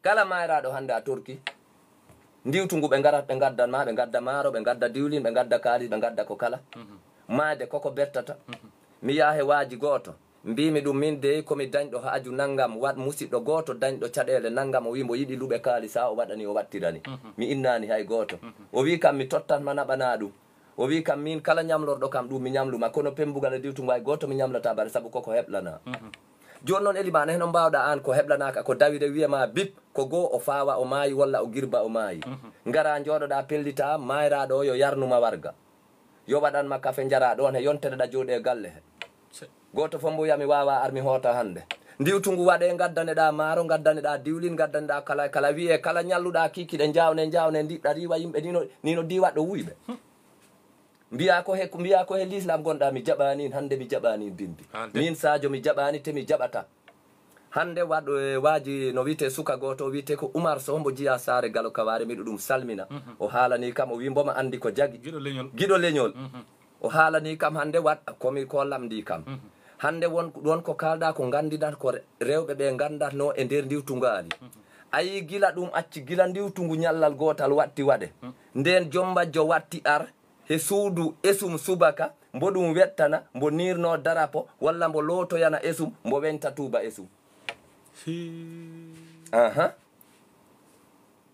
Kala maayraaɗo hannde a torki. Ndiwtungu ɓe ngarat, ɓe ngaddan ma, ɓe ngadda maaro, ɓe ngadda diwlin, ɓe ngadda kaalis, ɓe ngadda ko kala. Maayde koko bettata. Mi yaha he waaji gooto. Mbiimi ɗum, min dey ko mi dañɗo haaju nanngam, waɗ musiɗɗo gooto dañɗo caɗeele nanngam, o wii mbo yiɗi luɓe kaalis, haa o waɗani, o waɗtirani. Mi innaani hay gooto. O wii kam mi tottat ma naɓanaa ɗum. O wii kam min kala ñamlorɗo kam ɗum mi ñamlu ma, kono pembugal e diwtungu hay gooto mi ñamlataa bare sabu koko heɓlanaa. Jooni noon Elimaan, heno mbaawɗaa aan ko heɓlanaaka ko dawire wiyee ma bip, ko goo o faawa o maayi walla o girba o maayi. Ngaraa njooɗoɗaa pellitaa maayraaɗo o yo yarnu ma warga. Yo waɗan ma kafe njaraa ɗoon he yontere ɗa jooɗee galle he. Gooto fof mbo wiya mi waawaa ar mi hoota hannde. Ndiwtungu waɗee ngaddaneɗaa maaro, ngaddaneɗaa diwlin, ngaddaneɗaa kala, kala wiyee kala ñalluɗaa kiikiiɗe njaawne, njaawne ndiɗɗa riiwa yimɓe ni no, ni no diiwaɗɗo wuyɓe. Mbiyaa ko he, mbiyaa ko he lislaam ngonɗaa mi jaɓaani in, hannde mi jaɓaani in bimbi. Min Sadio mi jaɓaani te mi jaɓataa. Hannde waɗ, e, waaji no wiyetee suka gooto, o wiyetee ko Umar Sow, mbo jiyaa Saare Galo Kawaare, miɗo ɗum salmina. O haalanii kam, o wii mbo ma anndi ko jagi. Giɗo leñol. Giɗo leñol. O haalanii kam hannde waɗ, komi ko lamndii kam. Hannde won, won ko kaalɗaa ko nganndiɗaa ko re-, rewɓe ɓe nganndatnoo e nder ndiwtungaali. A yii gila ɗum acci, gila ndiwtungu ñallal gootal waɗti waɗe. Ndeen jombajjo waɗti ar, he suudu esum subaka, mbo ɗum wettana, mbo niirnoo darapo, walla mbo lootoyana esum, mbo weñta tuuba esum. Aha.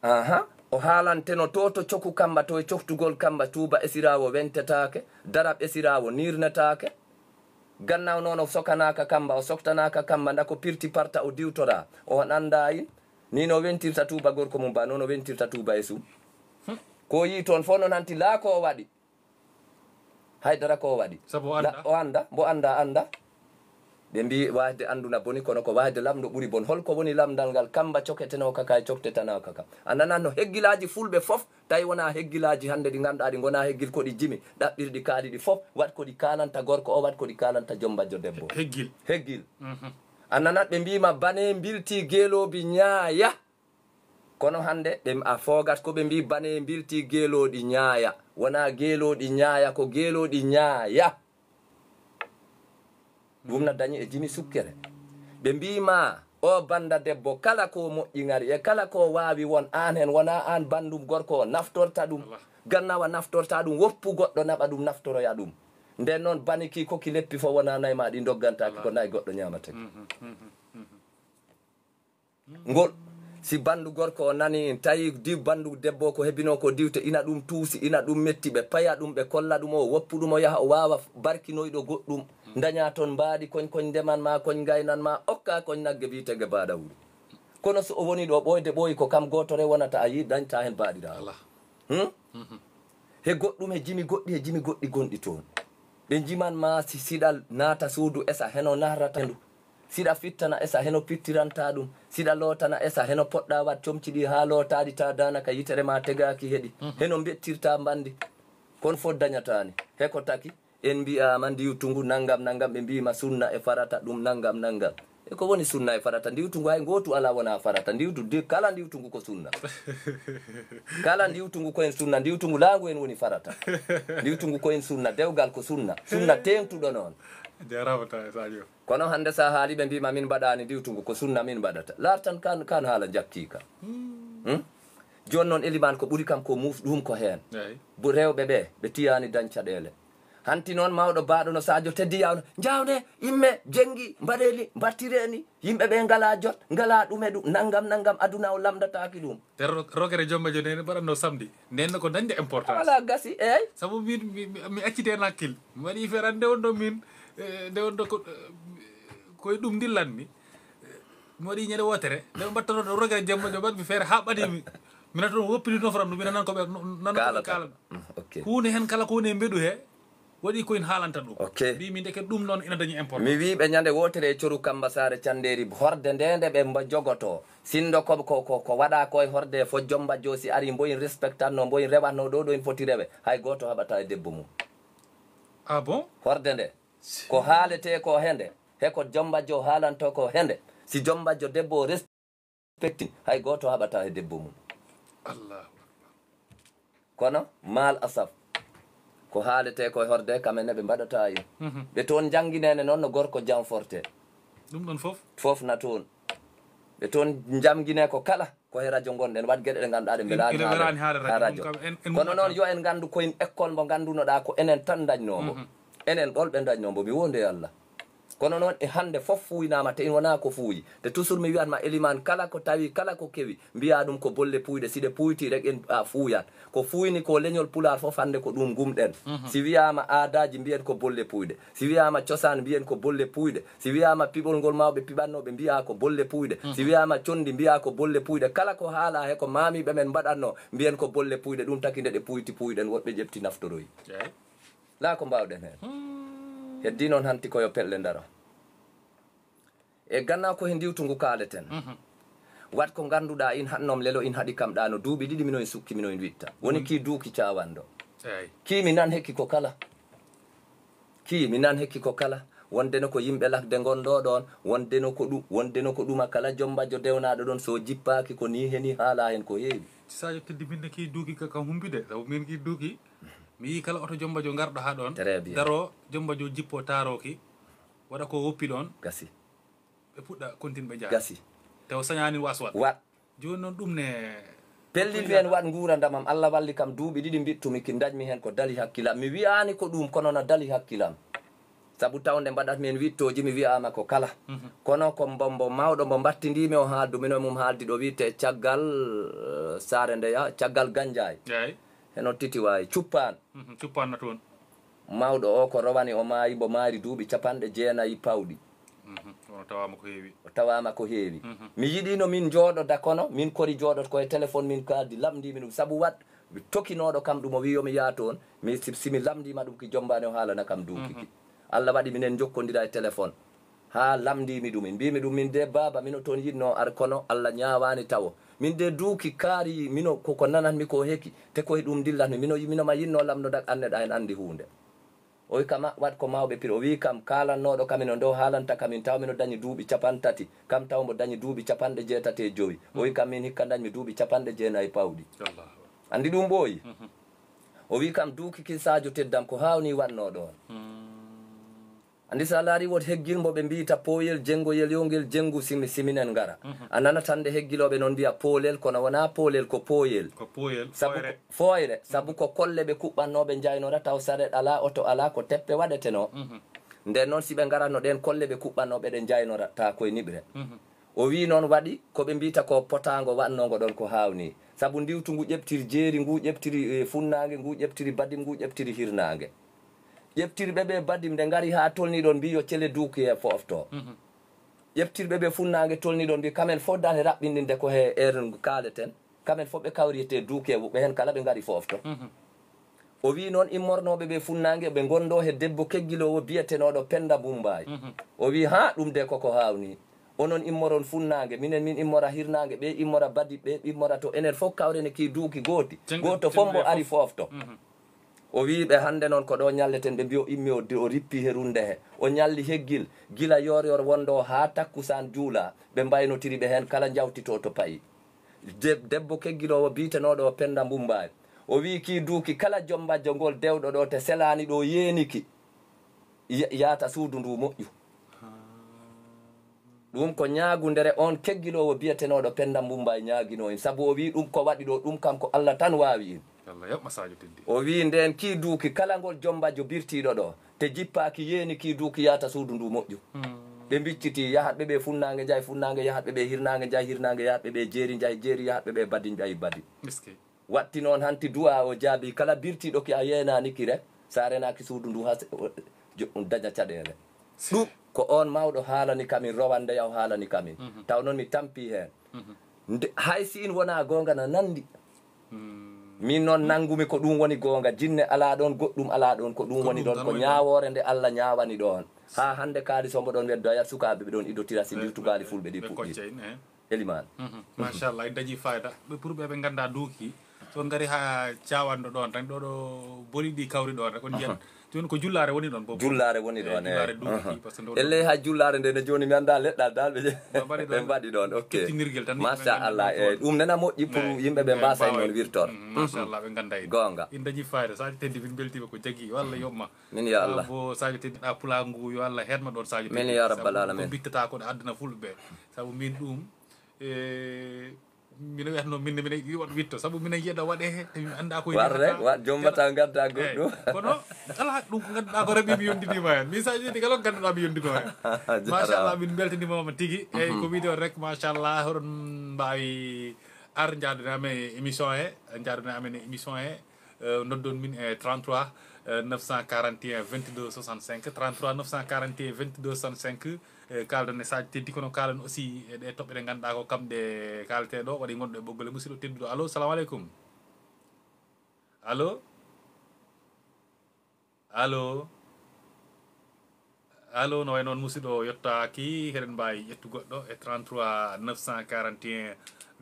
Aha. O haalanteno to, to coku kamba, to e coftugol kamba, tuuba esiraawo weñtetaake, darab esiraawo niirnetaake. Gannaaw noon o sokanaaka kamba, o soktanaaka kamba, nda ko pirti parta o diwtora, on anndaa in? Ni no weñtirta tuuba gorko mum ba, noon o weñtirta tuuba esum. Ko yii toon fof noon hanti laa ko o waɗi. Haydara ko o waɗi. Sabu o anndaa. La-, o anndaa, mbo anndaa, anndaa. Ɓe mbii waasde annduna boni, kono ko waasde lamɗo ɓuri bon. Hol ko woni lamndal ngal? Kamba coketenooka ka e coktetanooka ka. A nanat no heggilaaji fulɓe fof, tawi wonaa heggilaaji hannde ɗi ngannduɗaa ɗi ngonaa heggil, ko ɗi jimi, ɗaɓɓirɗi kaali ɗi fof, waɗ ko ɗi kaalanta gorko o, waɗ ko ɗi kaalanta jombajjo debbo. Heggil. Heggil. Mhm. A nanat ɓe mbii ma bane mbiltii geeloobi ñaaya. Kono hannde ɓe a foogat ko ɓe mbii bane mbiltii geelooɗi ñaaya. Wonaa geelooɗi ñaaya, ko geelooɗi ñaaya. Ɗum na dañi e jimi sukkere. Ɓe mbii ma, o bannda debbo, kala ko moƴƴi ngari, e kala ko waawi won, aan heen wonaa aan banndum gorko o naftorta ɗum. Wallaahi. Gannaaw a naftorta ɗum, woppu goɗɗo naɓa ɗum, naftoroya ɗum. Nden noon, bane ki ko ki leppi fof wonaa nayi ma ɗi ndoggantaaki, ko nayi goɗɗo ñaamatee. Mhm, mhm, mhm. Ngol, si banndu gorko o nani, tawi di-, banndu debbo ko hebinoo ko diwte, ina ɗum tuusi, ina ɗum metti, ɓe paya ɗum, ɓe kolla ɗum, o woppu ɗum, o yaha, o waawa barkinoyɗo goɗɗum, daña toon mbaadi koñ, koñ ndeman ma, koñ ngaynan ma, okka koñ nagge, wiyetee ge baadawuru. Kono so o woni ɗo ɓooyde ɓooyi, ko kam gooto re wonata, a yii, dañta heen baaɗiraawo. Alaa. Hmm? Mhm. He goɗɗum, he jimi goɗɗi, he jimi goɗɗi gonɗi toon. Ɓe njiman ma si siɗa naata suudu esa, heno nahrata ndu. Siɗa fittana esa, heno pittiranta ɗum. Siɗa lootana esa, heno poɗɗa waɗ comci ɗi haa lootaɗi ta daanaka yitere ma tegaaki heɗi. Mhm. Heno mbettirta mbandi. Kon fof dañataani. He ko taki, en mbiyaama ndiwtungu nangam nangam, ɓe mbiima sunna e farata ɗum nangam nangam. E ko woni sunna e farata? Ndiwtungu hay ngootu alaa wonaa farata. Ndiwtu, di-, kala ndiwtungu ko sunna. Kala ndiwtungu ko en sunna. Ndiwtungu laangu en woni farata. Ndiwtungu ko en sunna. Dewgal ko sunna. Sunna teeŋtuɗo noon. Jarama ta Sadio. Kono hannde sa haali ɓe mbiima min mbaɗaani ndiwtungu, ko sunna min mbaɗata. Laar tan kan, kan haala njakkii ka. Hmm? Jooni noon, Elimaan, ko ɓuri kam ko muuf ɗum ko heen. Eey. Bo rewɓe ɓe, ɓe tiyaani dañ caɗeele. Hanti noon mawɗo baaɗo no Sadio Teddy Yawno, njawne, imme, jenngi, mbaɗee ni, mbattiree ni. Yimɓe ɓe ngalaa jot, ngalaa ɗume ɗum, nanngam, nanngam, aduna o lamndataaki ɗum. Te ro-, rogere Jommba Jo nene mbaɗatno samedi. Nden ko dañde importance. Voilà, gasi, eey. Sabu min, mi, mi, mi accite nakkil. Mi waɗi feere nde wonno min, eh, nde wonno ko, eh, koye ɗum ndillanmi. Mi waɗi ñande wootere, nde ɓe mbattano ɗo rogere Jommba Jo, mbaɗmi feere haa ɓadimi. Mina toon woppini nofram ɗum, mina nan ko ɓe no-, nan ko ɓe kaalata. Kaalata. Mm, ok. Huunde heen kala ko woni e mbeɗu he, waɗi ko en haalanta ɗum. Ok. Mbimi ndeke ɗum noon ina dañi importance. Mi wii ɓe ñande wootere e coru Kamba Saare Canndeeri, horde nde nde ɓe mba jogoto. Sinndo ko, ko, ko, ko waɗa ko e horde fof, Jommba Jo si ari, mbo en respectatno, mbo en rewatno ɗo, ɗo en foti rewe. Hay gooto haɓata e debbo mum. Ah bon? Horde nde. Ko haaletee ko hende, he ko Jommba Jo haalanto ko hende. Si Jommba Jo debbo o respecti, hay gooto haɓata he debbo mum. Allahu Akbar. Kono, maal asaf, ko haaletee ko e horde, kamen ne ɓe mbaɗata e. Mhm. Ɓe toon njannginene noon no gorko janforte. Ɗum ɗon fof? Fof na toon. Ɓe toon njamgine ko kala. Ko he radio ngonɗen, waɗ geɗe ɗe ngannduɗaa ɗe mbelaani haala radio. Kono noon, yo en nganndu koyen école mbo nganndunoɗaa ko enen tan ndañnoo mbo. Mhm. Enen ɗol ɓe ndañnoo mbo, mi wonde e Allah. Kono noon, e hannde fof fuuynaama, te in wonaa ko fuuyi. Te toujours mi wiyat ma, Elimaan, kala ko tawi, kala ko kewi, mbiyaa ɗum ko bolle puuyɗe. Si ɗe puuyti rek, en a fuuyat. Ko fuuyni ko leñol Pulaar fof, hannde ko ɗum ngumɗen. Mhm. Si wiyaama aadaaji, mbiyen ko bolle puuyɗe. Si wiyaama cosaan, mbiyen ko bolle puuyɗe. Si wiyaama piɓol ngol mawɓe piɓatnoo, ɓe mbiya ko bolle puuyɗe. Mhm. Si wiyaama conndi, mbiya ko bolle puuyɗe. Kala ko haala he ko maamiiɓe men mbaɗatnoo, mbiyen ko bolle puuyɗe. Ɗum taki nde ɗe puuyti puuyɗen, woɗɓe ƴeɓti naftoroyi. Eey. Laa ko mbaawɗen heen. Hmm. Heddii noon hanti ko yo pelle ndaro. E gannaaw ko he ndiwtungu kaaleten. Mhm. Waɗ ko ngannduɗaa in haɗnom lelo, in haɗi kam ɗaa no duuɓi ɗiɗi mino en sukki, mino en witta. Woni kii duuki caawanɗo. Eey. Kii mi nan hekki ko kala. Kii mi nan hekki ko kala. Wonde no ko yimɓe lakde ngonɗo ɗoon, wonde no ko ɗu-, wonde no ko ɗuma kala Jommba Jo dewnaaɗo ɗoon, so jippaaki ko nii he nii haala heen ko heewi. Sadio Teddy, min ne kii duuki ka, ka humpi de. Sabu min kii duuki, mi yii kala oto Jommba Jo ngarɗo haa ɗoon. Très bien. Daro Jommba Jo jippo taarooki. Waɗa ko woppi ɗoon. Gasi. Ɓe puɗɗa kontin ɓe njaha. Gasi. Te o sañaani waswat. Waɗ. Jooni noon ɗum ne Pellitmi heen waɗ nguurandam am, Allah walli kam duuɓi ɗiɗi mbiɗtumi ki, ndañmi heen ko dali hakkilam. Mi wiyaani ko ɗuum, kono na dali hakkilam. Sabu tawnde mbaɗatmi heen wiɗtooji, mi wiyaama ko kala. Kono ko mbo, mbo mawɗo mbo mbattindiimi o haaldu, mino e mum haaldi ɗo wiyetee caggal, eh, Saare Ndeya, caggal Gannjaay. Eey. Heno titi waawi, Cuppaan. Mhm, Cuppaan na toon. Mawɗo o ko rowani o maayi, mbo maayri duuɓi capanɗe jeenayi pawɗi. Mhm, kono tawaama ko heewi. O tawaama ko heewi. Mhm. Mi yiɗiino min njooɗoda, kono min kori jooɗoto ko e téléphone, min kaaldi, lamndiimi ɗum. Sabu waɗ tokinooɗo kam ɗum, o wiyi yo mi yaha toon. Mi, si, si mi lamndiima ɗum, ki jommbaani o haalana kam duuki ki. Mhm. Allah waɗi minen njokkondira e téléphone. Haa lamndiimi ɗum, mbiimi ɗum, min de baaba, mino toon yiɗnoo ar, kono Allah ñaawaani tawo. Min de duuki kaari, mino ko, ko nanatmi ko heki, te ko e ɗum ndillatmi. Mino, mino ma yiɗnoo lamndodak, an neɗa en anndi huunde. O wi kam, a, waɗ ko mawɓe pir. O wi kam, kaalannooɗo kam ino ndo haalanta kam, min taw mino dañi duuɓi capanɗe tati, kam taw mbo dañi duuɓi capanɗe jeetati e jowi. O wi kam, min hikka dañmi duuɓi capanɗe jeenayi pawɗi. Allahu. Anndi ɗum ɓooyi? Mhm. O wi kam, duuki ki Sadio Teddam ko haawnii waɗnoo ɗoon. Hmm. Anndi, so a laarii, woto heggil mbo ɓe mbiyta pooyel, jenngoyel, yo ngel jenngu simi, si minen ngara. Mhm. A nanat hannde heggilooɓe noon mbiya poolel, kono wonaa poolel, ko pooyel. Ko pooyel, sabu fooyre. Ko fooyre, sabu ko kolle ɓe kuɓɓatnoo ɓe njaynora, taw saret alaa, oto alaa, ko teppe waɗetenoo. Mhm. Ndeen noon, si ɓe ngaratno ɗeen kolle ɓe kuɓɓatnoo ɓe ɗe njaynora, taa koye niɓre. Mhm. O wii noon waɗi ko ɓe mbiyta ko potaango waɗnoongo ɗoon ko haawnii. Sabu ndiwtu ngu ƴeɓtiri jeeri, ngu ƴeɓtiri, eh, funnaange, ngu ƴeɓtiri badim, ngu ƴeɓtiri hirnaange. Ƴeɓtirɓe ɓe badim nde ngari haa tolnii ɗoon mbii yo cele duuki e foofto. Mhm. Ƴeɓtirɓe ɓe funnaange tolnii ɗoon mbii kamen fof dal e raɓɓinɗinde ko he heure kaaleten. Kamen fof ɓe kawri e te duuki e wuɓɓe heen kala ɓe ngari foofto. Mhm. O wii noon immornooɓe ɓe funnaange ɓe ngonndoo he debbo keggiloowo biyetenooɗo Pennda Mbummbaay. Mhm. O wii haa ɗum de koko haawnii. Onon immoron funnaange, minen min immora hirnaange, ɓe immora badi, ɓe immora to enen fof kawren e kii duuki gooti. Gooto fof mbo ari foofto. Mhm. O wii ɓe hannde noon ko ɗo ñalleten, ɓe mbii o immi o di-, o rippi he runde he. O ñalli heggil, gila yor yor wonɗo haa takkusaan juula, ɓe mbaynotiri ɓe heen kala njawtitoo to payi. De-, debbo keggiloowo biyetenooɗo o Pennda Mbummbaay. O wii kii duuki kala jombajjo ngol dewɗo ɗo te selaani ɗo yeeniki, ya-, yaata suudu ndu moƴƴu. Ɗum ko ñaagundere oon keggiloowo biyetenooɗo Pennda Mbummbaay ñaaginoo en, sabu o wii ɗum ko waɗi ɗo, ɗum kam ko Allah tan waawi en. Allah yoɓma Sadio Teddy. O wii ndeen kii duuki kala ngol jombajjo birtiiɗo ɗo, te jippaaki yeeni kii duuki yaata suudu ndu moƴƴu. Hmm. Ɓe mbicciti, yahatɓe ɓe funnaange njaay, funnaange yahatɓe ɓe hirnaange njaay, hirnaange yahatɓe ɓe jeeri njaay, jeeri yahatɓe ɓe badi njaay, badi. Miski. Watti noon hanti du'a o jaabi kala birtiiɗo ki a yeenaani ki rek, sa renaaki suudu ndu has-, o, jo-, daña caɗeele. Ɗum ko oon mawɗo haalani kamin, rowande yaw haalani kamin. Mhm. Taw noon mi tampi heen. Mhm. Nde, hay si in wonaa goonga na nanndi. Hmm. Min noon nanngumi ko ɗum woni goonga. Jinne alaa ɗoon, goɗɗum alaa ɗoon. Ko ɗum woni ɗoon, ko ñaawoore nde Allah ñaawani ɗoon. Haa hannde kaalis o mbo ɗoon weddoyat sukaaɓe ɓe ɗoon idotira si ndiwtugaali fulɓe ɗi puɗɗi. Elimaan. Mhm. Machallah, en dañi fayda. Ɓe pour ɓe ɓe ngannda duuki. So on ngari haa cawanɗo ɗoon tan, ɗo ɗo boli ɗi kawri ɗoon rek, on njiyat. Jooni ko jullaare woni ɗoon, Bobo. Jullaare woni ɗoon, jullaare duuki, parce que ɗo ɗo elley haa jullaare nde, ne jooni mi annda leɗɗal dal ɓe ɓe mbaɗi ɗoon. Ɓe mbaɗi ɗoon, ok. Kettinirgel tan, machallah, eey, ɗum nena moƴƴi pour yimɓe ɓe mbasa noon wirtor. Mhm, machallah, ɓe ngannda en. Goonga. En dañi fayda, Sadio Teddy, min mbeltiima ko jaggi, yo Allah yoɓma. Min ya Allah. Bo Sadio Teddy ɗa pulaar ngu, yo Allah heedma ɗoon Sadio Teddy. Min ya rabbal alamin. Sabu ko mbittata ko ɗo aduna fulɓe. Sabu min ɗum, e, mino wiyatno min, mino yiɗi waɗ witto. Sabu mino yiɗa waɗe he, te mi annda ko war rek, wa jombata ngadda goɗɗum. Kono kala ɗum ko ngannduɗaa ko rek mi yondinima heen. Min Sadio Teddy kala ko ngannduɗaa mi yondinima heen. Jarama. Machallah, min mbeltanima ma tigi. Eyyi, ko wiide on rek, machallah, hoɗon mbaawi ar njaadana amen émission he, njaadana amen émission he. Eh, noddon min e trente-trois, eh, neuf cent quarante et un, vingt-deux soixante-cinq, trente-trois neuf cent quarante et un, vingt-deux soixante-cinq, eh, kaalden e Sadio Teddy, kono kaalen aussi e ɗe toɓɓe ɗe ngannduɗaa ko kamɗe kaaletee ɗo, waɗi ngonɗo e ɓoggol e musidɗo tedduɗo. Allo, salamu aleykum. Allo? Allo? Allo, no wayi noon musidɗo o yottaaki, heɗen mbaawi ƴettu goɗɗo e trente-trois neuf cent quarante et un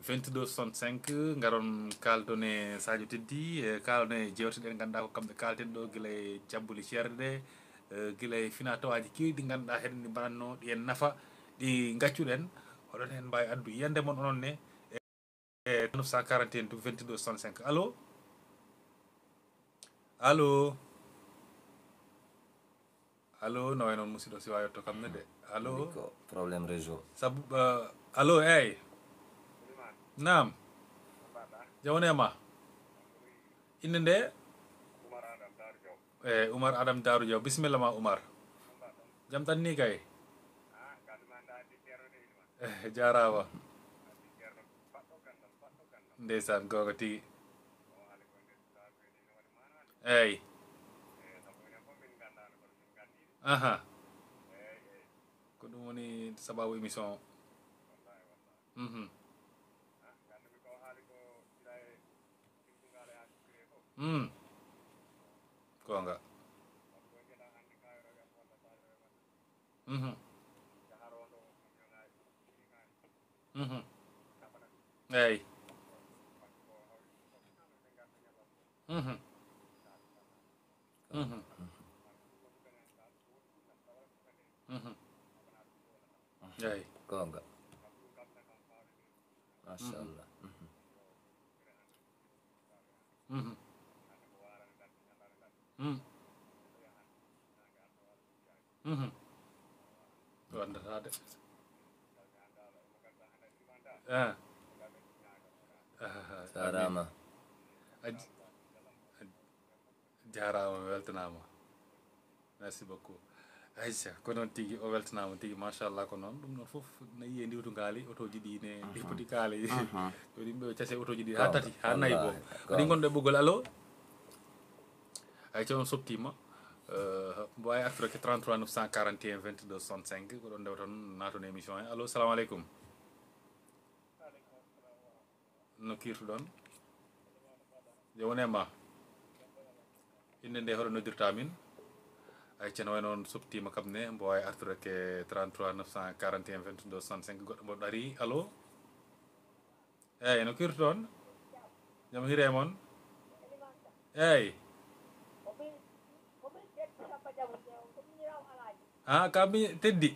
vingt-deux soixante-cinq, ngaron kaaldon e Sadio Teddy, e kaaldon e jeewte ɗe ngannduɗaa ko kamɗe kaalten ɗo, gila e jabbuli ceerɗe ɗe, e gila e finaa tawaaji keewɗi ɗi ngannduɗaa heɗen ɗi mbaɗatno, ɗi en nafa, ɗi ngaccuɗen, oɗon heen mbaawi addu yiyannde mon onon ne, e neuf cent quarante et un vingt-deux soixante-cinq. Allo? Allo? Allo, no wayi noon musidɗo si waawi yetto kam ne de. Allo? Ko problème réseau. Sabu, eh, allo, eey. Naam. Jaw ne ma? Inde nde? E, Umar Adam Daru Jaw. Bisimilla ma, Umar. Jam tan ni kay? E, jaaraama. Ndeysaan, goonga tigi. Eey. Aha. Ko ɗum woni sababu émission o. Mhm. Mm. Goonga. Mhm. Mhm. Eey. Mhm. Mhm. Mhm. Eey. Goonga. Machallah. Mhm. Mhm. Mhm. Mhm. Wondataa de. Ah. Ah, jaaraama. A j-, a j-, jaaraama, weltanaama. Merci beaucoup. Aïcha, ko noon tigi, o weltanaama tigi, machallah, ko noon. Ɗum noon fof ne yiyee ndiwtungaali, otooji ɗi ne, mhm, ɗi poti kaali. Mhm. Ko yimɓe o case otooji ɗi haa tati, haa nayi boo. Wallaahi, waɗi gonɗo e ɓoggol, allo? Aïcha, on softiima. Euh, mbo waawi artude ko trente-trois neuf cent quarante et un vingt-deux soixante-cinq, ko ɗoon ndewton naaton e émission he. Allo, salamu aleykum. No kiirtuɗon? Yo wone ma. Innde nde hoɗo noddirta min? Ay, ceerno wayno on softiima kam ne, mbo waawi artude ke trente-trois neuf cent quarante et un vingt-deux soixante-cinq, goɗɗo mbo ɗari. Allo? Eey, no kiirtuɗon? Jam hiire mon? Eey. Ah, ka mi Teddy.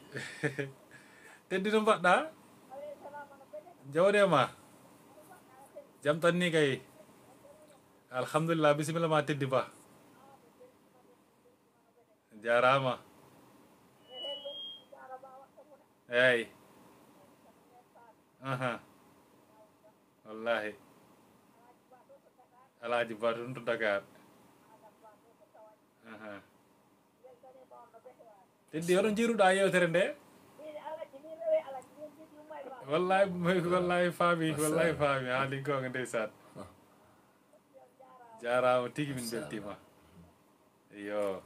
Teddy, no mbaɗɗa? Jawde ma? Jam tan ni kay. Alhamdulillah, bisimilla ma Teddy Ba. Jaaraama. Eey. Aha. Wallaahi. Alaaji Ba tun to Dakar. Aha. Teddy, hono njiiruɗaa yeewtere nde? Wallaahi, wallaahi faami, wallaahi faami. Haali goonga ndeysaan. Jaaraama tigi, min mbeltiima. Yo,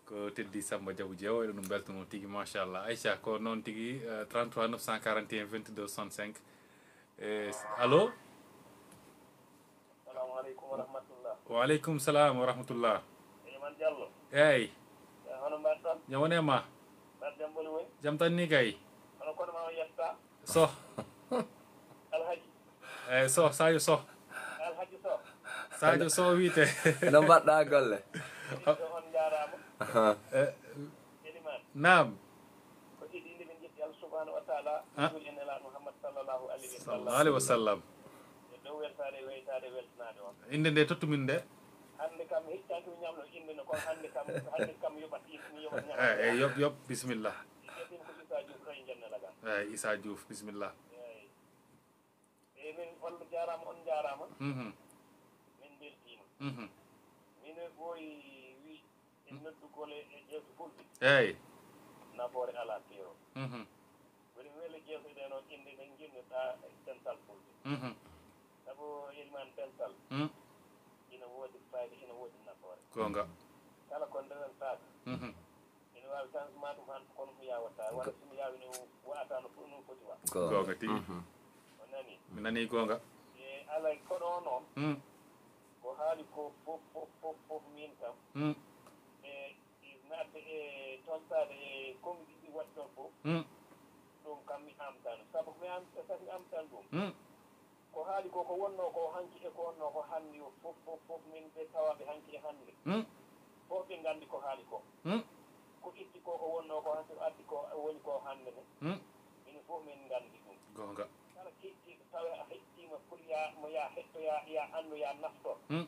ko Teddy Samba Diabou Diaw, eɗen ɗum mbeltanoo tigi, machallah. Aïcha, ko noon tigi, eh, trente-trois neuf cent quarante et un vingt-deux soixante-cinq. Eh, s-, allo? Salamu aleykum wa rahmatullah. Wa aleykum salam wa rahmatullah. Elimane Diallo. Eey. Eh, hono mbaɗɗon? Jam woni e ma? Mbaɗ jam ɓoli woni? Jam tan ni kay. Hono kono ma o yetta? Soh. Alhaji. Eey, Soh, Sadio Soh. Alhaji Soh. Sadio Soh wiyte. No mbaɗɗa golle? On njaaraama. Aha. Eh, Elimane. Naam. Ko idii nde min njetti Allah subhanahu wa taala, ah, juuli e Nelaaɗo Muhammad sallallahu alayhi wa sallam. Sallallahu alayhi wa sallam. E dow weltaade, weytaade, weltanaade on. Innde nde tottu min nde? Hannde kam, mi heccaaki mi ñamlo innde no, kono hannde kam, hannde kam yoɓat, mi yoɓat ñamlo. Eh, eh, yoɓ, yoɓ, bisimilla. Innde ko Issa Diouf, kay jenne lagal. Eh, Issa Diouf, bisimilla. Eey. Eey, min, on jaaraama, on njaaraama. Mhm. Min mbeltiima. Mhm. Min ɓooyi wi e noddugol e, e jeewte fulɓe. Eey. Nafoore alaa keerol. Mhm. Woni mi wele jeewte ɗe noon, innde ɗe njiɗmi ɗa e dental fulɓe. Mhm. Sabu Elimane, dental, mm, ina woodi fayda, ina woodi nafoore. Goonga. Kala ko ndewantaaka, mhm, ina waawi changement ɗum han, kono ɗum yaawataa. Walla so ɗum yaawi ne, wa'ataa no fo-, no foti wa. Goonga. Goonga tigi. Mhm. O nani? Mi nani goonga. E alay kono noon, mm, ko haali ko fof, fof, fof, fof min kam. Mm. E, e naatde e tontaade e kongi ɗiɗi waɗi ɗon fof. Mm. Ɗum kam mi amtaano. Sabu ko mi am-, sabu mi amtan ɗum. Mm. Ko haali ko, ko wonnoo ko hanki e ko wonnoo ko hannde o fof, fof, fof, min ɓe tawaaɓe hanki e hannde. Hmm. Fof ɓe nganndi ko haali ko. Hmm. Ko itti ko, ko wonnoo ko hanki, ko addi ko, woni ko hannde ne. Hmm. Min fof min nganndi ɗum. Goonga. Kala keɗtiiɗo tawa a heɗtiima pour ya, mo ya heɗto, ya, ya anndu, ya naftor. Hmm.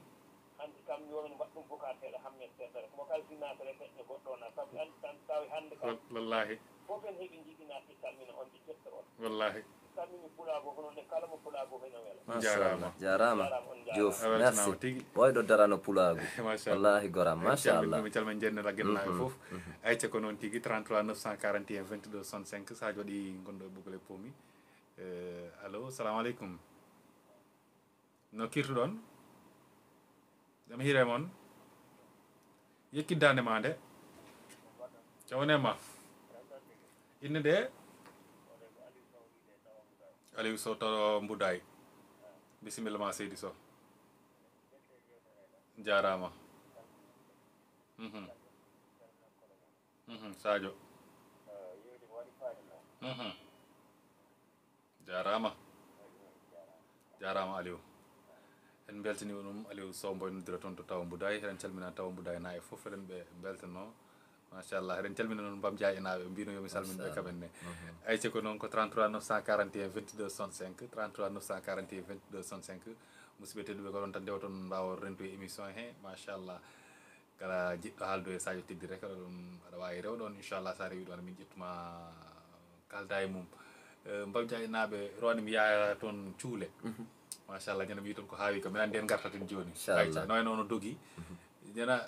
Hanki kam, yo min mbaɗ ɗum bukateeɗo, hammet seeɗa rek. Mo kala si naata rek, heɗto goɗɗo o naata. Sabu anndi tan, tawi hannde kam. Wal-, wallaahi. Fof en heɓi njiɗi naat, ɗi salmina on, ɗi ketta on. Wallaahi. Ɗi salmini pulaagu ko noon, e kala mo pulaagu hino wela. Machallah. Jarama. Jof, merci. Ɓoyɗo darano pulaagu. Wallahi goram, machallah. Calmin jenne raggen naɓe fof. Ayca ko noon tigi, trente-trois neuf cent quarante et un vingt-deux soixante-cinq, Sadio waɗi gonɗo e ɓoggol e poomi. Eh, allo, salamu aleykum. No kirtuɗon? Jam hiire mon? Yekki dande ma nde. Cawne ma. Innde nde? Aliou Sow to Mbudaay. Bisimilla ma seydi Sow. Jarama. Mhm. Mhm, Sadio. Mhm. Jarama. Jarama Aliou. En beltani ɗum Aliou Sow mboynodira toon to Tawa Mbudaay. Eɗen calmina Tawa Mbudaay na e fof, eɗen ɓe beltano. Machallah, eɗen calmina noon Bam Dia e naɓe, mbino yomi salmin ɓe kamen ne. Ayca ko noon ko trente-trois neuf cent quarante et un vingt-deux soixante-cinq, trente-trois neuf cent quarante et un vingt-deux soixante-cinq. Musidɓe tedduɓe ko ɗon tan ndewa toon mbawa rentu e émission he, machallah. Kala jiɗɗo haaldu e Sadio Teddy rek, aɗa ɗum, aɗa wawi rewde on, inchallah, sa rewi ɗon, min ƴettuma kalda e mum. Eh, Mbam Dia e naɓe, rowani mi yaya toon cuule. Machallah, ñande mi yi toon ko haawi kam, min andi en garta ten joni. Inchallah. Ayca, no en ono dogi. Ñana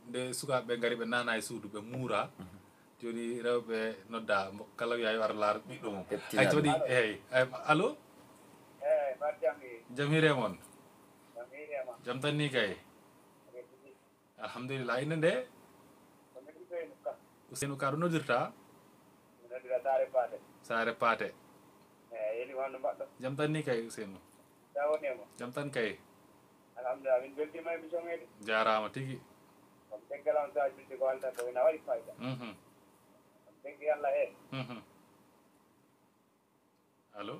nde sukaɓe ɓe ngari, ɓe nana e suudu, ɓe muura. Joni rewɓe nodda, mbo-, kala wiya yo ar laar ɓiɗɗo mum. Ay, to waɗi, eyyi. Ay, allo? Eyyi, mbaɗ jam ni? Jam hiire mon? Jam hiire mon. Jam tan ni kay? Alhamdulillah. Innde nde? Ko mi Ousseynou Ka. Ousseynou Ka, ɗo noddirta? Mi noddira Saare Paate. Saare Paate. Eyyi, yeli wonde mbaɗɗo. Jam tan ni kay, Ousseynou? Sa woni e mo? Jam tan kay. Alhamdulillah, min beltima émission he de. Jarama tigi. Kono teggel on sa julde ko halta ko ina waɗi fayda. Mhm. Kono teggi Allah he. Mhm. Allo?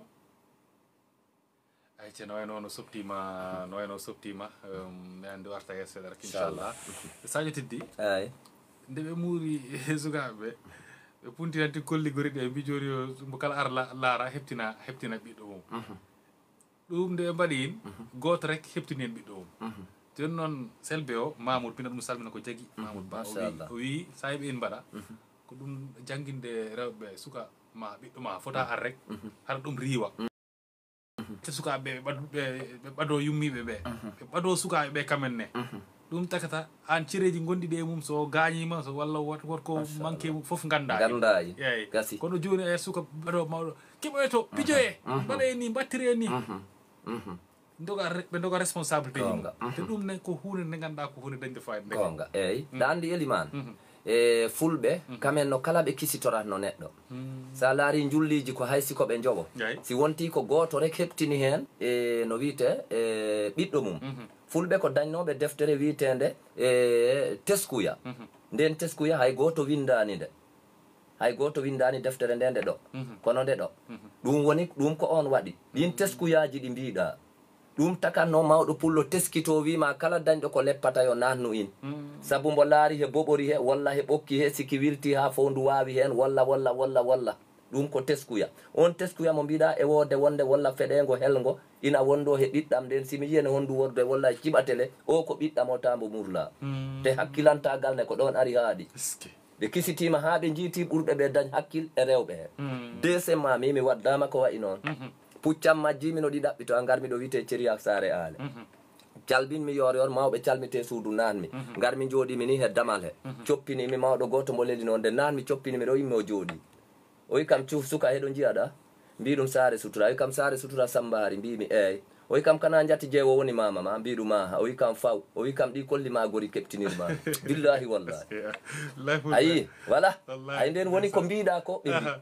Ay, ce no wayno no softima, no wayno softima, um, mi andi warta yeeso seeɗa rek, inchallah. Inchallah. Sadio Teddy. Ay. Nde ɓe muuri sukaɓe ɓe, ɓe puntinanti kolli gori ɗe, mbi joni yo mo kala ara la-, laara, heptina, heptina ɓiɗɗo mum. Mhm. Ɗum nde ɓe mbaɗi hen, mhm, gooto rek heɓtini hen ɓiɗɗo mum. Mhm. Jooni noon, Selbé o, Mamour Pina, ɗum salmina ko jagi. Mhm. Mamour Ba, o wi, machallah, o wi, sa heɓi en mbaɗa, mhm, ko ɗum jannginde rewɓe, suka ma, ɓiɗɗo ma, fota, mhm, ar rek, mhm, haɗa ɗum riiwa. Mhm. Te sukaaɓe ɓe ɓad-, ɓe, ɓe ɓadoo yummiiɓe ɓe. Mhm. Ɓe ɓadoo sukaaɓe ɓe kamen ne. Mhm. Ɗum takata aan cereeji ngonɗi ɗe e mum, so gaañiima, so walla wot-, wot ko, machallah, manque mum fof nganndaa. Nganndaa. Eeyi. Gasi. Kono jooni e suka baɗo mawɗo, keɓoye to, mhm, pijoye, mhm, mbaɗe ni, mbattire ni. Mhm. Mhm. Ndoga re-, ɓe ndoga responsabilité yimɓe. Goonga. Mhm. Te ɗum ne ko huunde nde ngannduɗaa ko huunde dañde fayida nde. Goonga, eeyi. Mhm. Ɗa anndi Elimaan, mhm, e Fulɓe, mhm, kamen no kala ɓe kisitoratno neɗɗo. Mhm. So a laari njulliiji ko hay si ko ɓe njowo. Eeyi. Si wontii ko gooto rek heɓtini heen, e no wiyetee, e ɓiɗɗo mum. Mhm. Fulɓe ko dañnooɓe deftere wiyeteende, e, Teskuya. Mhm. Ndeen Teskuya hay gooto winndaani nde. Hay gooto winndaani deftere nde, nde ɗo. Mhm. Kono nde ɗo. Mhm. Ɗum woni, ɗum ko oon waɗi. Ɗiin, mhm, teskuyaaji ɗi mbiiɗaa. Ɗum takatnoo mawɗo pullo teskitoo, wiima kala dañɗo ko leppata yo naatnu in. Mhm. Sabu mbo laari he boɓori he, walla he ɓokki he, siki wiltii haa fow ndu waawi heen, walla, walla, walla, walla. Ɗum ko teskuya. Oon teskuya mo mbiɗa e woode wonde walla feɗeengo helngo ina wonndoo he ɓiɗɗam ndeen, si mi yiyi ene honndu worde walla e ciɓatele, o ko ɓiɗɗam o taa mbo murlaa. Hmm. Te hakkilantaagal ne ko ɗoon ari haaɗi. Eskey. Ɓe kisitiima haa ɓe njiitii ɓurɓe ɓe dañ hakkil e rewɓe he. Hmm. Deuxièmement, mi, mi waddaama ko wayi noon. Mhm. Puccan majjii mi no ɗi ɗaɓɓito, a ngar miɗo wiyetee Ceriyaak Saare Aale. Mhm. Calbin mi yoor yoor, mawɓe calmitee suudu naat mi. Mhm. Ngar mi njooɗii mi ni he damal he. Mhm. Coppinii mi mawɗo gooto mbo leli noon nde naat mi coppini mi ɗo yimmi o jooɗii. O wi kam, "Cuuf, suka, heɗo njiyaɗa?" Mbii ɗum, "Saare Sutura." O wi kam, "Saare Sutura Sammbaari?" Mbii mi, "Eey." O wi kam, "Kana njati jeewo woni maama ma?" Mbii ɗum, "Aha." O wi kam, "Faw." O wi kam, "Ɗi kolli ma gori keɓtinir ma." Billahi wallahi. Ayi, voilà. Wallahi. Ay, nden woni ko mbiɗa ko ɓe mbi. Aha.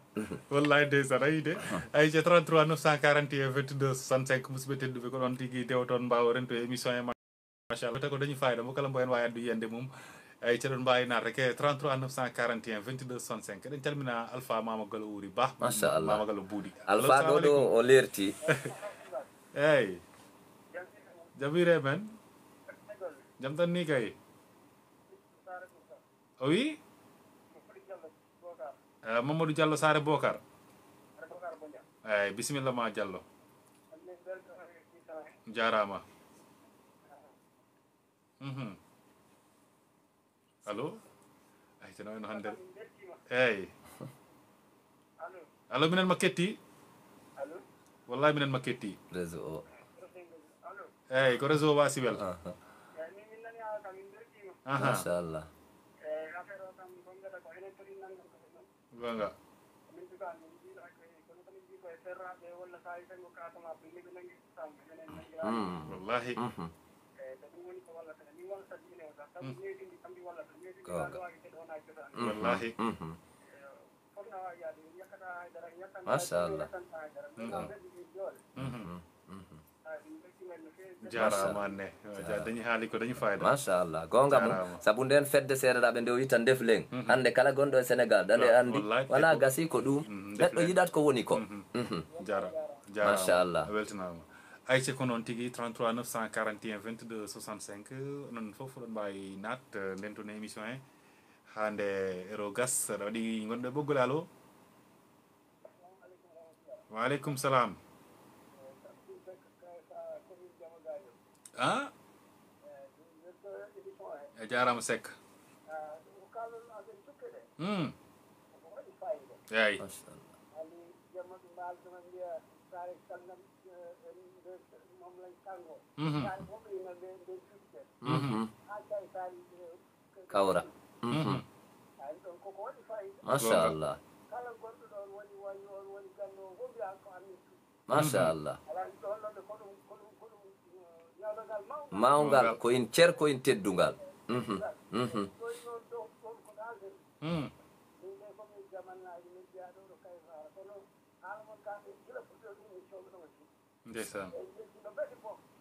Wallahi ndeysaan, ayi de. Ayi, je trente-trois neuf cent quarante et un vingt-deux soixante-cinq, musidɓe tedduɓe, ko ɗon tigi dewo toon mbaawa rento émission e ma. Machallah, tawi ko dañi fayida mo kala mbo en waawi addu yiyande mum. Eyi, ceɗon mbaawi naatde ke trente-trois neuf cent quarante et un vingt-deux soixante-cinq. Eɗen calmina Alpha Mama Gallo Wuri Ba. Machallah. Mama Gallo Buuɗi. Alpha ɗo ɗo o lerti. Eyi. Jam hiire men. Jam tan ni kay. O wi? Eh, Mamadou Diallo Saare Bokar. Eyi, bisimilla ma Diallo. Jaaraama. Mhm. Allo? Ay, teno en hannde. Eyi. Allo, minen ma ketti. Wallahi minen ma ketti. Réseau o. Eyi, ko réseau wa siwel. Aha. Aha. Machallah. Gonga. Hmm. Wallahi. Mhm. Gonga. Wallahi. Mhm. Machallah. Mhm. Mhm. Jarama anne. Dañi haali ko dañi fayda. Machallah. Gonga mum. Sabu nden fedde seereɗaɓe nde o witta ndeflen. Hande kala gonɗo e Sénégal ɗa nde andi. Wona gasi ko ɗum. Neɗɗo yiɗat ko woni ko. Jarama. Machallah. A weltanama. Ayca ko noon tigi, trente-trois neuf cent quarante et un vingt-deux soixante-cinq. Onon fof oɗon mbawi nat ndentun émission he. Ha nde ero gas aɗa waɗi gonɗo e ɓoggol. Allo. Wa aleykum salam. A. A jarama Seck. Hmm. Eyi. Mhm. Kawra. Mhm. Machallah. Machallah. Mawngal ko in cer ko in teddungal. Mhm. Mhm. Ndeysaan.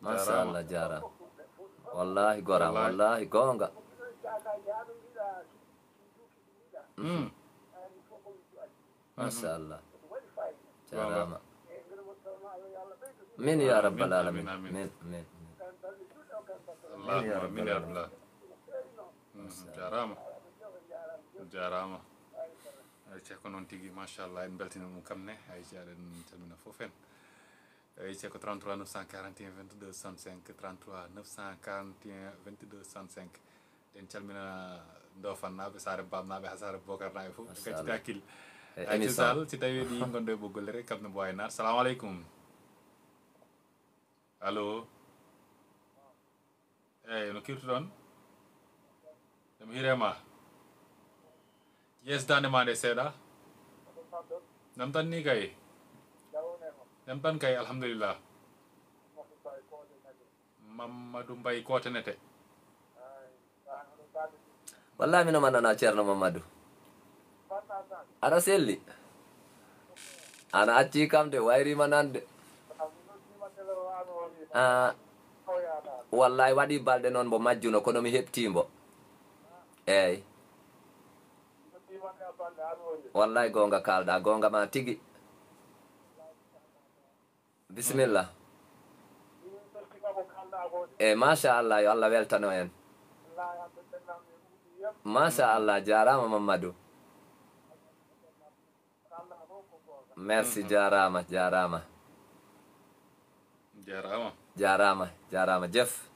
Machallah jarama. Wallahi goram. Wallahi gonga. Machallah. Jarama. Min ya rabbal alamin. Min min. Allahumma amin ya rabbal alamin. Jarama. Jarama. Ay ceerno ko noon tigi machallah, en beltini ɗum kam ne. Ay ceerno en calmina fof en. Ay ceerno ko trente-trois neuf cent quarante et un vingt-deux soixante-cinq, trente-trois neuf cent quarante et un vingt-deux soixante-cinq. En calmina Ndofannaaɓe, Saare Bamnaaɓe, haa Saare Bokarnaaɓe fof. Gaccita kil. Ay cosal si tawi ɗi gonɗo e ɓoggol rek kam ne mbo ay naat. Salamu aleykum. Allo. Eyi no kirtuɗon? Ɗum hirema. Yes dande ma nde seeɗa. Nam tan ni kay? Nam tan kay alhamdulillah. Mamadou Mbaye Kotenete. Wallahi mino manana ceerno Mamadou. Aɗa selli. Ana acci kam de wayrima nande. Ah, wallahi waɗi balɗe noon mbo majjuno kono mi heɓti mbo. Eyyi. Wallahi gonga kalɗa gonga ma tigi. Bisimilla. E machallah yo Allah weltano en. Machallah jarama Mamadou. Merci jarama jarama. Jarama. Jarama jarama jef.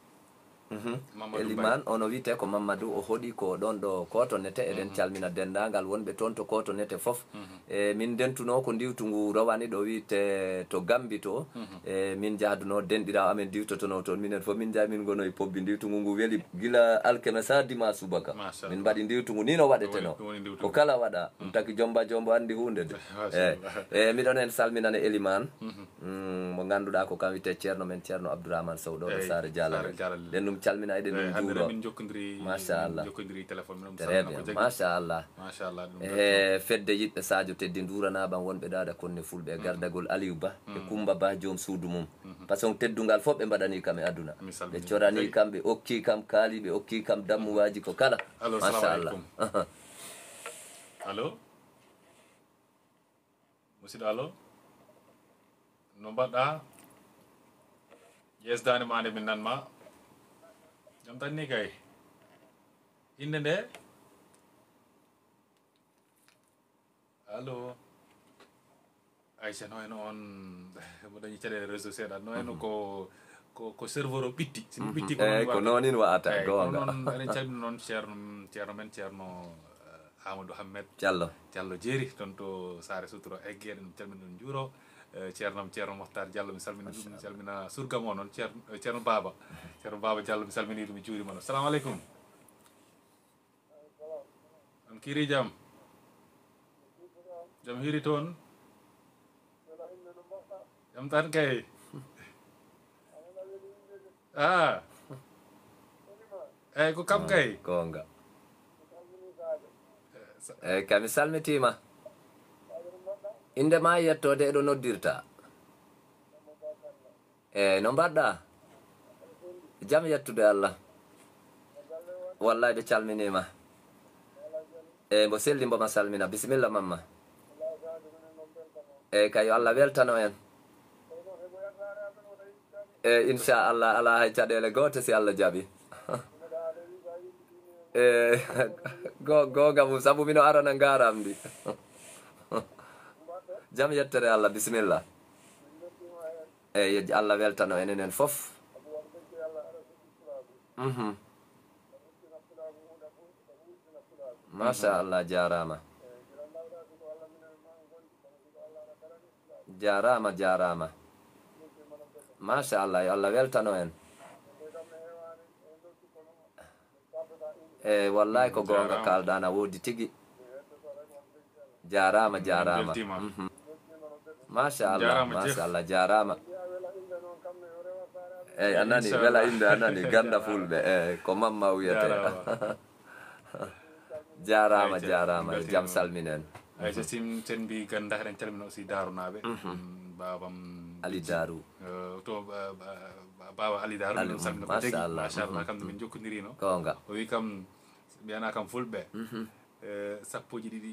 Eliman ono wiyte ko Mamadou o hoɗi ko ɗon ɗo Kotonete. Eɗen calmina denndaangal wonɓe toon to Kotonete fof. E min ndentuno ko ndiwtu ngu rowani ɗo wiyte to Gambi to. E min njahduno denɗiraawo amen ndiwtotono toon minen fof min njahi min ngono e pobbi ndiwtu ngu ngu weli gila alkemesa dima subaka. Min mbaɗi ndiwtu ngu ni no waɗeteno ko kala waɗa ɗum taki jomba jombo anndi huunde de. E miɗon en salminane Eliman. Mo ngannduɗaa ko kam wiyte ceerno men ceerno Abdourahmane Sow ɗo ɗo Saare Jalal. Ɗen ɗum calmina eɗen ɗum juuro. Machallah. Très bien machallah. E fedde yiɗɓe Sadio Teddy nduranaaɓam wonɓe ɗaɗa konne fulɓe e gardagol Aliou Ba e Coumba Ba joom suudu mum. Façon teddungal fof ɓe mbaɗani kam e aduna. Ɓe corani kam ɓe okki kam kaali ɓe okki kam dammuwaji ko kala. Machallah. Allo. Musidɗo allo. No mbaɗɗa? Ƴesdaande ma nde min nanma. Jam tan ni kay. Innde nde? Allo. Ayca no en on mo dañi caɗeele réseau seeɗa no en ko ko ko serveur o ɓitti simi ɓitti ko eyyi ko noon in wa'ata eyyi, goonga noon eɗen calmina noon ceerno ceerno men ceerno eh, Amadou Hammed Diallo. Diallo Jeeri toon to Saare Sutoro Egge eɗen calmina ɗum juuro. Eh, ceerno am, Ceerno Mohtar Diallo, mi salmini ɗum, mi salmina surga mo noon, Ceerno, eh, Ceerno Baba. Ceerno Baba Diallo, mi salmini ɗum, mi juurima noon. Salamu aleykum. On kiiri jam? Jam hiiri toon? Jam tan kay. Ah. Eyi, ko kam kay. Goonga. Eyi, kay mi salmitiima. Innde ma e yettoode e ɗo noddirta. Eyi, no mbaɗɗa? Jam yettude Allah. Wallay ɓe calminiima. Eyi, mbo selli mbo ma salmina. Bisimilla mamma. Eyi, kay yo Allah weltano en. Eyi, inchallah, alaa hay caɗeele goote si Allah jaɓi. Eyi, go-, goonga mum, sabu mino arana ngaaram ndi. Jam yettere Allah, bisimilla. Eyi, yo Allah weltano en enen fof. Mhm. Machallah, jaaraama. Jaaraama, jaaraama. Machallah, yo Allah weltano en. Eyi, wallay ko goonga kaalɗaa, na woodi tigi. Jaaraama, jaaraama. Mhm. Machallah, machallah, jaaraama. Eyi, a nani, wela innde a nani, ganda fulɓe. Eyi, ko mamma wiyetee. Jaaraama, jaaraama, yo jam salminen. Eyi, so sin, sen mbi ganda, eɗen calmina aussi Daarunaaɓe. Mhm. Mm, baabam Ali Daaru. Eh, to, ba-, ba-, ba-, baaba Ali Daaru, min salmina ko machallah, kamɓe min jokkondirino. Goonga. O wi kam, mbiyana kam fulɓe. Mhm. Eh, sappoji ɗiɗi,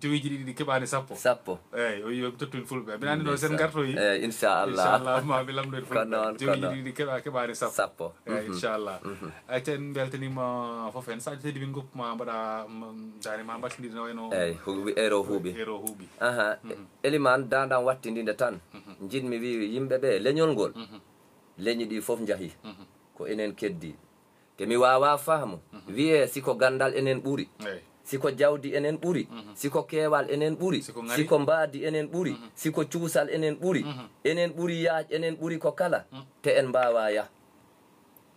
jowiiji ɗiɗi keɓaani sappo. Sappo. Eyi, o wi yo mi tottu en fulɓe. Mbiɗa anndi noon sen ngartoyi. Eyi, inchallah. Inchallah, ma mi lamndo en fulɓe. Ko noon, ko noon. Jowiiji ɗiɗi keɓa-, keɓaani sappo. Sappo. Eyi, mhm, inchallah. Mhm. Ay, ten mbeltaniima fof en. Sadio Teddy, min ngoppu ma mbaɗa, mm, daane ma mbattindiri no wayno. Eyi, huuɓi, heure o huuɓi. Heure o huuɓi. Aha, mhm, Eliman, daandam wattindinde tan. Mhm. Njiɗmi wi yimɓe ɓe, leñol ngol. Mhm. Leñi ɗi fof njahi. Mhm. Ko enen keddi. Te mi waawaa faamu, mhm, wiyee si ko ganndal enen ɓuri, eyi, si ko jawdi enen ɓuri, mhm, si ko keewal enen ɓuri, si ko ŋari, si ko mbaadi enen ɓuri, mhm, si ko cuusal enen ɓuri, mhm, enen ɓuri yaaj, enen ɓuri ko kala, mhm, te en mbaawaa yah.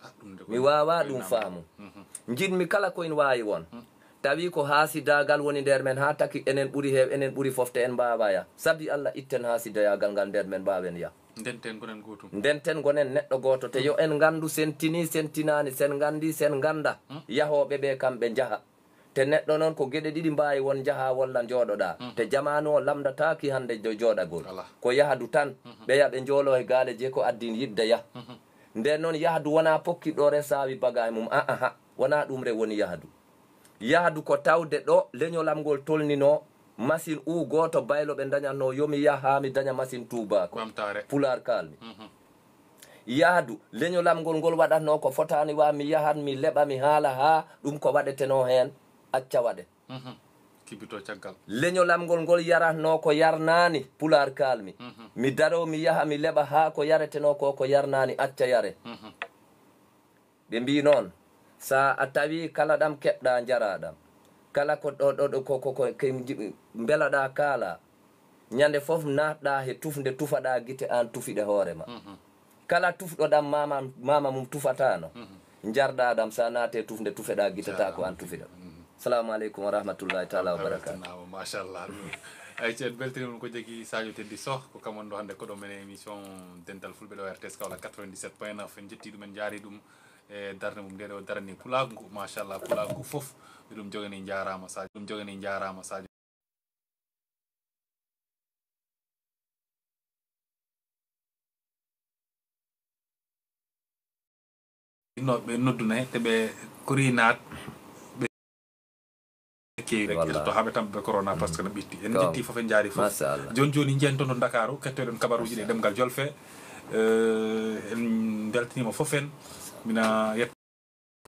Ah, ɗum de ko mi waawaa ɗum faamu. Mhm. Njiɗmi kala ko en waawi won. Mhm. Tawi ko haasidaagal woni nder men haa taki enen ɓuri heew, enen ɓuri fof te en mbaawaa yah. Sabi Allah, itten haasidoyaagal ngal nder men, mbaawen yah. Ndenten gonen gootum. Ndenten gonen neɗɗo gooto. Te yo en nganndu sen tinii, sen tinaani, sen nganndii, sen ngannda. Hmm. Yahooɓe ɓe kam ɓe njaha. Te neɗɗo noon ko geɗe ɗiɗi mbaawi won, njahaa walla njooɗoɗaa. Hmm. Te jamaanu o lamndataaki hannde jo-, jooɗagol. Alaa. Ko yahdu tan, mhm, ɓeya ɓe njooloo e gaale je ko addi yiɗde yah. Mhm. Nden noon yahdu wonaa pokki ɗo resaawi bagaa e mum, a, aha, wonaa ɗum re woni yahdu. Yahdu ko tawde ɗo leñolam ngol tolninoo, machine u gooto baylo ɓe ndañatnoo, yo mi yah haa mi daña machine tuubaako. Ɓamtaare. Pulaar kaalmi. Mhm. Yahdu, leñolam ngol, ngol waɗatnoo ko fotaani wa, mi yahat, mi leɓa, mi haala haa ɗum ko waɗetenoo heen, acca waɗe. Mhm. Kibbito caggal. Leñolam ngol, ngol yaratnoo ko yarnaani, Pulaar kaalmi. Mhm. Mi daroo, mi yaha, mi leɓa haa ko yaretenoo ko, ko yarnaani, acca yare. Mhm. Ɓe mbii noon, so a tawii kala ɗam keɓɗaa, njaraa ɗam. Kala ko ɗo, ɗo, ɗo, ko, ko, ko, ko nji-, mbelaɗaa kaalaa. Ñande fof naatɗaa he tufnde, tufaɗaa gite, aan tufiɗe hoore ma. Mhm. Kala tufɗo ɗam mama, mama mum tufataano. Mhm. Njarɗaa ɗam, so a naatee tufnde, tufeɗaa gite, taa ko aan tufiɗa. Mhm. Salamu aleykum wa rahmatullahi taala wa barakatuh. Weltanaama, machallah. Ay, en mbeltaniima on ko jagi Sadio Teddy Soh, ko kam wonɗo hannde koɗo men e émission Dental Fulɓe ɗo R T S Kaolack quatre-vingt-dix-sept point neuf. En njettii ɗum, en njaarii ɗum e darnde mum nde o darani pulaagu ngu, machallah, pulaagu ngu fof. Miɗum joganii njaaraama Sadio, miɗum joganii njaaraama Sadio. No ɓe nodduna he, te ɓe kori naat, ɓe keewi rek. Wallaahi. Elto haa ɓe tampa ɓe corona, parce que no ɓitti. En njetti fof, en njaari fof. Machallah. Jooni jooni, njiyen toon to Ndakaaru, kettoɗen kabaruuji ɗi e ɗemngal Jolfe. Eh, en mbeltaniima fof en. Mina yetta